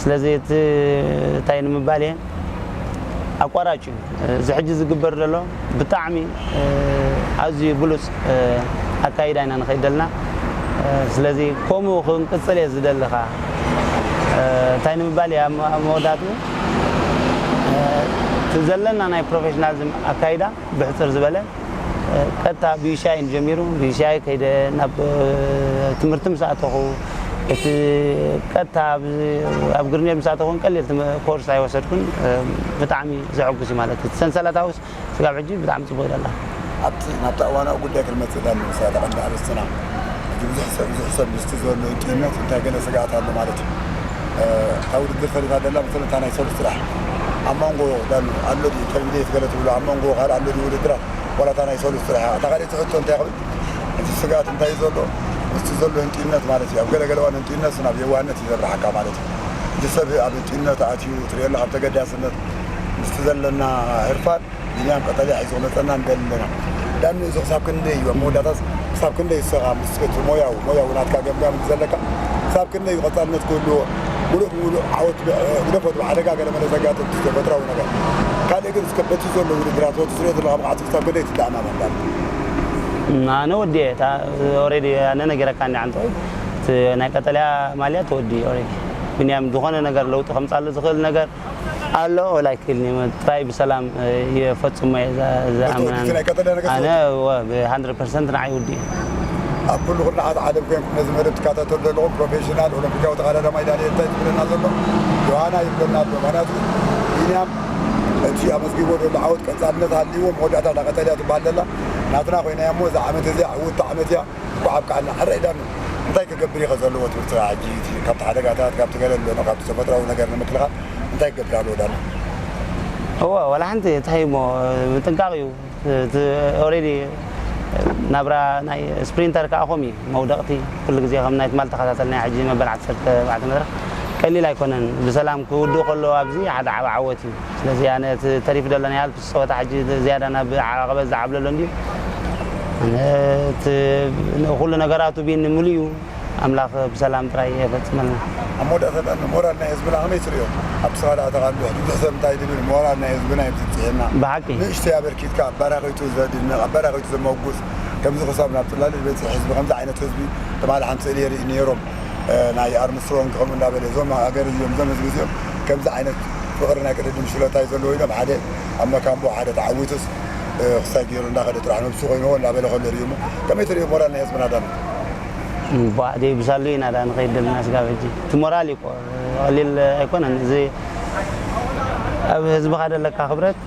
ስለዚ እቲ እንታይ ንምባል እየ ኣቋራጭ እዩ እዚ ሕጂ ዝግበር ዘሎ ብጣዕሚ ኣዝዩ ብሉፅ ኣካይዳ ኢና ንኸይድ ዘለና። ስለዚ ከምኡ ክንቅፅል እየ ዝደሊ ኸዓ። እንታይ ንምባል እየ ኣብ መወዳእትኡ እቲ ዘለና ናይ ፕሮፌሽናሊዝም ኣካይዳ ብሕፅር ዝበለ ቀጥታ ብዩሲኣይ ንጀሚሩ። ብዩሲኣይ ከይደ ናብ ትምህርቲ ምስ ኣተኹ እቲ ቀጥታ ኣብ ግርኔድ ምስ ኣተኹን ቀሊል ኮርስ ኣይወሰድኩን። ብጣዕሚ ዘሐጉስ እዩ ማለት እቲ ሰንሰለታዊ ስጋብ ሕጂ ብጣዕሚ ጽቡቕ ኢላ ኣላ። ኣብቲ ናብቲ እዋናዊ ጉዳይ ክንመጽእ ዳኒ፣ ንሳ እታ ቀንዲ ኣርእስትና። ሕጂ ብዙሕ ሰብ፣ ብዙሕ ሰብ ምስቲ ዘሎ ህንጡይነት እንታይ ገለ ስግኣት ኣሎ ማለት እዩ። እታ ውድድር ተሪፋ ዘላ መሰለኒ እታ ናይ ሰሉስ ጥራሕ። ኣብ መንጎ ዳኒ ኣሎ ድዩ፣ ኢንተርሚድየት ገለ ትብሎ፣ ኣብ መንጎ ካልእ ኣሎ ድዩ ውድድራት? ዋላ እታ ናይ ሰሉስ ጥራሕ እያ። እታ ካልኣይቲ ሕቶ እንታይ ክብል? እቲ ስግኣት እንታይ እዩ ዘሎ? ምስቲ ዘሎ ህንጡይነት ማለት እዩ። ኣብ ገለ ገለ እዋን ህንጡይነት ናብ የዋህነት እዩ ዘብርሓካ ማለት እዩ። እቲ ሰብ ኣብ ህንጡይነት ኣትዩ ትርእዮ ኣለኻ፣ ኣብ ተገዳስነት ምስቲ ዘለና ህርፋን ቢንያም ቀጠልያ ሒዙ ክመጸና ንደሊ ኣለና። ዳኒ፣ እዚ ክሳብ ክንደይ እዩ? ኣብ መወዳእታስ ክሳብ ክንደይ ንስኻ ምስ እቲ ሞያዊ፣ ሞያዊ ናትካ ገምጋም ዘለካ፣ ክሳብ ክንደይ እዩ ቀጻልነት ክህልዎ? ምሉእ ብምሉእ ዓወት ብ-፣ ግደፎ፣ እቲ ብሓደጋ ገለ መለ ዘጋጥም ተፈጥራዊ ነገር። ካልእ ግን እስከ በቲ ዘሎ ውድድራት፣ በቲ ትሪኦ ዘለኻ ብቕዓት ክሳብ ክንደይ ትተኣማመን ዳኒ? ኣነ ወዲኤ፣ እታ ኦሬዲ ኣነ ነጊረካ እንዲ ዓንተወይ፣ እቲ ናይ ቀጠልያ ማልያ ተወዲ ኦሬዲ። ቢንያም ዝኾነ ነገር ለውጢ ከምጻሉ ዝኽእል ነገር ኣሎ ወላ ኣይክእልን እዩ። ጥራይ ብሰላም እየ ፈጽሞ እየ ዛ-፣ ዝኣምን ኣነ። ናይ ቀጠልያ ነገር ኣነ እወ፣ ብ-hundred percent ንዓይ ውዲ እዩ። ኣብ ኩሉ ኩርናዓት ዓለም ኮይንኩም ነዚ መደብ ትከታተሉ ዘለኹም ፕሮፌሽናል ኦሎምፒካዊ ተቐዳዳማይ ዳንኤል እንታይ ትብለና ዘሎ? ዮሃና ይብለና ኣሎ። ምኽንያቱ ቢንያም እቲ ኣመዝጊቦ ዘሎ ዓወት ቀጻልነት ሃልይዎ መወዳእታ እታ ቀጠልያ ትበሃል ዘላ ናትና ኮይና እያ እሞ እዛ ዓመት እዚኣ ዕውቲ ዓመት እያ። እኳ ኣብቅዓና። ሕራይ ዳኒ፣ እንታይ ክገብር እዩ ከ ዘለዎ ትምህርቲ ሕጂ? እቲ ካብቲ ሓደጋታት፣ ካብቲ ገለ ኣሎ፣ ካብቲ ተፈጥሮኣዊ ነገር ንምክልኻል እንታይ ክገብር ኣለዎ ዳኒ? እወ፣ ዋላ ሓንቲ እንታይ እሞ ምጥንቃቕ እዩ። እቲ ኦሬዲ ናብራ ናይ ስፕሪንተር ከኣ ከምኡ እዩ። መውደቕቲ ኩሉ ግዜ ከም ናይ ትማል ተኸታተልናዮ ሕጂ መበል ዓሰርተ ኣርባዕተ መድረኽ ቀሊል ኣይኮነን። ብሰላም ክውድእ ከሎ ኣብዚ ሓደ ዓቢ ዓወት እዩ። ስለዚ ኣነ እቲ ተሪፉ ዘሎ ናይ ኣልፕስ ጸወታ ሕጂ ዝያዳ ናብ ዓቐበት ዝዓብለሎ እንድዩ። ኣነ እቲ ኩሉ ነገራቱ ቢኒ ምሉእ እዩ። ኣምላኽ ብሰላም ጥራይ የፈጽመልና። ኣብ መወዳእታ ዳኒ፣ ሞራል ናይ ህዝብና ከመይ ትርእዮ? ኣብቲ ስኻ ደኣ ተቓልዶ ብዙሕ ሰብ እንታይ ዝብል ሞራል ናይ ህዝብና እዩ ዝብጽሐና። ብሓቂ። ንእሽተይ ኣበርኪትካ ኣባራኺቱ ዘድንቕ፣ ኣባራኺቱ ዘመጉስ፣ ከምዚ ክሳብ ናብ ጽላል ዝበጽሕ ህዝቢ፣ ከምዚ ዓይነት ህዝቢ ትማሊ ሓንቲ ስእሊ የርኢ ነይሮም። እ፣ ናይ ኣርምስትሮንግ ከምኡ እንዳበለ እዞም ሃገር እዚኦም፣ እዞም ህዝቢ እዚኦም ከምዚ ዓይነት ፍቕሪ ናይ ቅድድም ሽለታ እዩ ዘለዎ ኢሎም ሓደ ኣብ መካምቦ ሓደ ተዓዊቱስ፣ እ፣ ክሳይ ገይሩ እንዳኸደ ጥራሕ ነብሱ ኮይንዎ እንዳበለ ከሎ ርእዩ እሞ ከመይ ትርእዮ ሞራል ናይ ህዝብና ዳኒ? እምቧእ ደይብሳሉ ኢና ዳ ንኸይድ ዘለና ስጋብ ሕጂ። እቲ ሞራል እዩ እኮ፣ ቀሊል ኣይኮነን። እዚ ኣብ ህዝብኻ ዘለካ ክብረት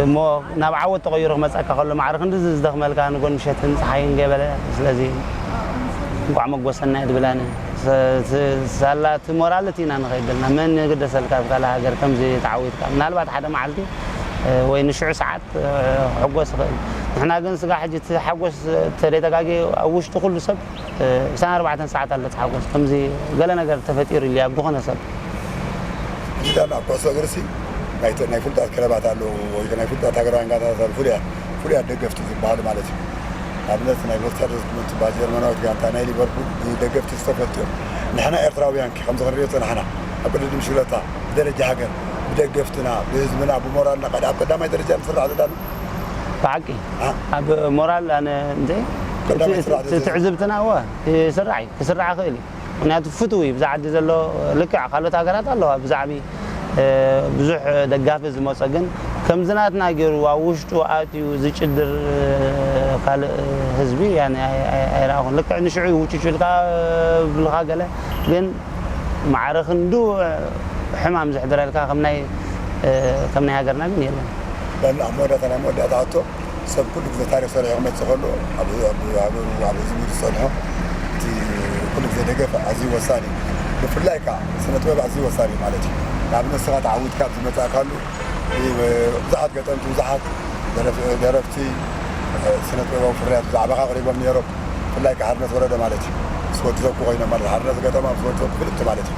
እሞ ናብ ዓወት ተቐይሩ ክመጸካ ከሎ ማዕረ ክንዲ እዚ ዝደኽመልካ ንጎን ምሸትን ጸሓይን ገበለ። ስለዚ እንቋዕ መጎሰና እየ ድብል ኣነ። ስ-፣ ስ-፣ ሳላ እቲ ሞራል እቲ ኢና ንኸይድ ዘለና። መን ይግደሰልካ ኣብ ካልእ ሃገር ከምዚ ተዓዊትካ? ምናልባት ሓደ መዓልቲ፣ እ፣ ወይ ንሽዑ ሰዓት፣ እ፣ ክሕጎስ ይኽእል። ንሕና ግን ስጋ ሕጂ እቲ ሓጎስ ተደይ ተጋግየ ኣብ ውሽጢ ኩሉ ሰብ፣ እ፣ ዕስራን ኣርባዕተን ሰዓት ኣሎ እቲ ሓጎስ። ከምዚ ገለ ነገር ተፈጢሩ ኢሉ ኣብ ዝኾነ ሰብ። ሕጂ ዳና ኣብ ኩዕሶ እግርሲ ናይ ተ-፣ ናይ ፍሉጣት ክለባት ኣለዉ ወይ ናይ ፍሉጣት ሃገራውያን ጋንታታት ኣለዉ፣ ፍሉያት፣ ፍሉያት ደገፍቲ ዝበሃሉ ማለት እዩ። ንኣብነት ናይ ቨርተር ትበሃል ጀርመናዊት ጋንታ፣ ናይ ሊቨርፑል ብደገፍቲ ዝተፈልጡ እዮም። ንሕና ኤርትራውያን ከ ከምዚ ክንሪኦ ዝጸናሕና ኣብ ቅድድም ሽለታ ብደረጃ ሃገር ብደገፍትና፣ ብህዝብና፣ ብሞራልና ቀዳ-፣ ኣብ ቀዳማይ ደረጃ ንስራዕ ዘለና ብሓቂ ኣ? ኣብ ሞራል ኣነ እንደ ቀዳማይ እቲ፣ ስራሕ እቲ ዘዘ- ትዕዝብትና እወ ይስራሕ እዩ፣ ክስራሕ ይኽእል እዩ። ምክንያቱ ፍትው እዩ። ብዛ ዓዲ ዘሎ ልክዕ ካልኦት ሃገራት ኣለዋ ብዛዕቢ፣ እ፣ ብዙሕ ደጋፊ ዝመጾ፣ ግን ከምዚ ናትና ገይሩ ኣብ ውሽጡ ኣትዩ ዝጭድር፣ እ፣ ካልእ ህዝቢ ያኔ ኣይ-፣ ኣይ-፣ ኣይረኣኹን። ልክዕ ንሽዑ ይውጭጭ ኢልካ ብልኻ ገለ፣ ግን ማዕረ ክንዱ ሕማም ዘሕድረልካ ከም ናይ፣ እ፣ ከም ናይ ሃገርና ግን የለን። በል ኣብ መወዳእታ ናይ መወዳእታ ሕቶ፣ ሰብ ኩሉ ግዜ ታሪኽ ሰሪሑ ክመጽእ ከሎ፣ ኣብ፣ ኣብ ሃገሩ፣ ኣብ ህዝቡ ዝጸንሖ፣ እቲ ኩሉ ግዜ ደገፍ ኣዝዩ ወሳኒ እዩ። ብፍላይ ከኣ ስነ ጥበብ ኣዝዩ ወሳኒ እዩ ማለት እዩ። ንኣብነት፣ ንስኻ ተዓዊትካ ኣብ ዝመጻእካሉ፣ እ፣ ብዙሓት ገጠምቲ፣ ብዙሓት ደረፍ-፣ ደረፍቲ፣ እ፣ ስነ ጥበባዊ ፍርያት ብዛዕባኻ ኣቕሪቦም ነይሮም። ብፍላይ ከኣ ሓርነት ወረደ ማለት እዩ። ምስ ወዲ ዘኩ ኮይኖም ማለት፣ ሓርነት ገጠማ ምስ ወዲ ዘኩ ክልተ ማለት እዩ።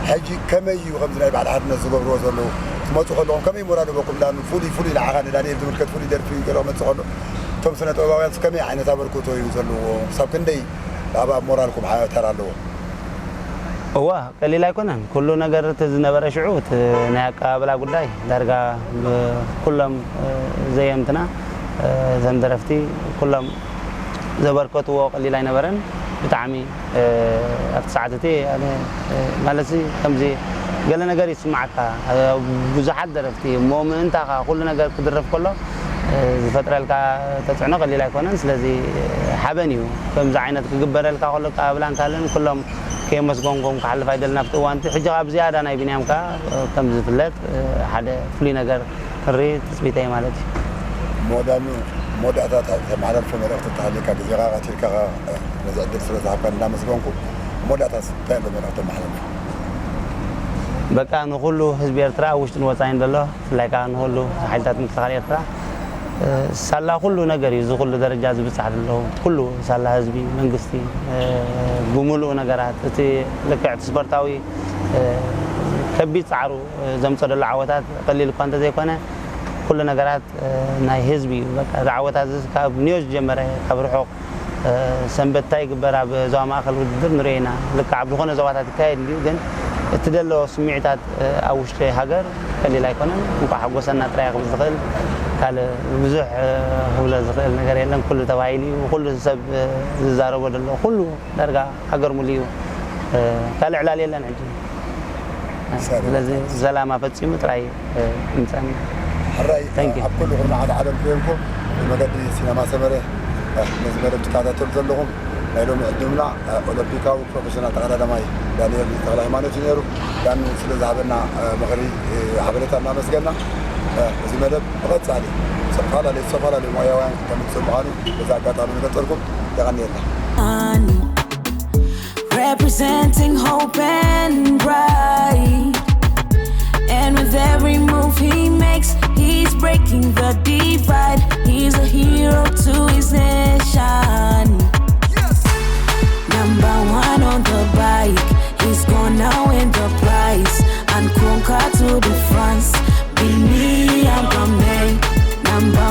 ሕጂ ከመይ እዩ ከምዚ ናይ በዓል ሓርነት ዝገብርዎ ዘለዉ? ትመጹ ከለኹም ከመይ ሞራል ሂበኩም? ዳኑ ፍሉይ፣ ፍሉይ ንዓኻ ንዳንኤል ዝምልከት ፍሉይ ደርፊ ገለ ክመጽእ ከሎ፣ እቶም ስነ ጥበባውያንስ ከመይ ዓይነት ኣበርክቶ እዩ ዘለዎ? ክሳብ ክንደይ ኣብ፣ ኣብ ሞራልኩም ሓ-፣ ተራ ኣለዎ? እወ፣ ቀሊል ኣይኮነን። ኩሉ ነገር እቲ ዝነበረ ሽዑ፣ እቲ ናይ ኣቀባብላ ጉዳይ ዳርጋ ብኩሎም፣ እ፣ ዘየምትና፣ እ፣ እተን ደረፍቲ ኩሎም ዘበርከትዎ ቀሊል ኣይነበረን። ብጣዕሚ ኣብቲ ሰዓት እቲ ኣነ ማለት ከምዚ ገለ ነገር ይስማዓካ። ብዙሓት ደረፍቲ እሞ ምእንታኻ ኩሉ ነገር ክድረፍ ከሎ ዝፈጥረልካ ተፅዕኖ ቀሊል ኣይኮነን። ስለዚ ሓበን እዩ ከምዚ ዓይነት ክግበረልካ ከሎ ኣቀባብላን ካልእን ኩሎም ከየመስገንኩም ክሓልፍ ኣይደልን ኣብቲ እዋን እቲ። ሕጂ ኣብ ዝያዳ ናይ ቢንያም ከኣ ከም ዝፍለጥ ሓደ ፍሉይ ነገር ክርኢ ትጽቢተይ ማለት እዩ። መወዳኑ መወዳእታ ተመሓላልፎ መልእኽቲ ተሃልዩካ ግዜኻ ቀቲልካ ነዚ ዕድል ስለ ዝሃብካ እንዳመስገንኩ መወዳእታ እንታይ ኣሎ መልእኽቲ ተመሓላልፎ? በቃ ንኹሉ ህዝቢ ኤርትራ ኣብ ውሽጥን ወጻኢን ዘሎ ብፍላይ ከዓ ንኹሉ ሓይልታት ምክልኻል ኤርትራ ሳላ ኩሉ ነገር እዩ እዚ ኩሉ ደረጃ ዝብጻሕ ዘሎ ኩሉ ሳላ ህዝቢ መንግስቲ ብምሉኡ ነገራት እቲ ልክዕ እቲ ስፖርታዊ ከቢድ ጻዕሩ ዘምጾ ዘሎ ዓወታት ቀሊል እኳ እንተዘይኮነ ኩሉ ነገራት ናይ ህዝቢ እዩ። በቃ እዚ ዓወታት እዚ ካብ ኒዮ ዝጀመረ ካብ ርሑቕ ሰንበት እንታይ ይግበር ኣብ ዞባ ማእኸል ውድድር ንሪኦ ኢና። ልክዕ ኣብ ዝኾነ ዞባታት ይካየድ እንድዩ፣ ግን እቲ ዘሎ ስምዒታት ኣብ ውሽጢ ሃገር ቀሊል ኣይኮነን። እንኳዕ ሓጎሰና ጥራይ ክብል ዝኽእል ካልእ ብዙሕ ክብሎ ዝኽእል ነገር የለን። ኩሉ ተባሂሉ እዩ። ኩሉ ሰብ ዝዛረቦ ዘሎ ኩሉ ዳርጋ ሃገር ሙሉ እዩ። ካልእ ዕላል የለን ሕጂ። ስለዚ ሰላም ኣፈፂሙ ጥራይ ይምፀና። ሕራይ ኣብ ኩሉ ኩርናዓት ዓለም ኮይንኩም ብመገዲ ሲነማ ሰመረ ነዚ መደብ ትከታተሉ ዘለኹም ናይ ሎሚ ዕድምና ኦሎምፒካዊ ፕሮፌሽናል ተቐዳዳማይ ዳንኤል ተኽለ ሃይማኖት እዩ ነይሩ። ዳኒ ስለ ዝሃበና ምኽሪ ሓበሬታ እናመስገና እዚ መደብ ብቐፃሊ ዝተፈላለዩ ዝተፈላለዩ ሞያውያን ከምፅእ ምዃኑ በዚ ኣጋጣሚ ንገልፀልኩም። የቐንየልና። Representing hope and pride. And with every move he makes, he's breaking the divide. He's a hero to his nation. Number one on the bike, he's gonna win the prize and conquer to the France. Bini Amame, number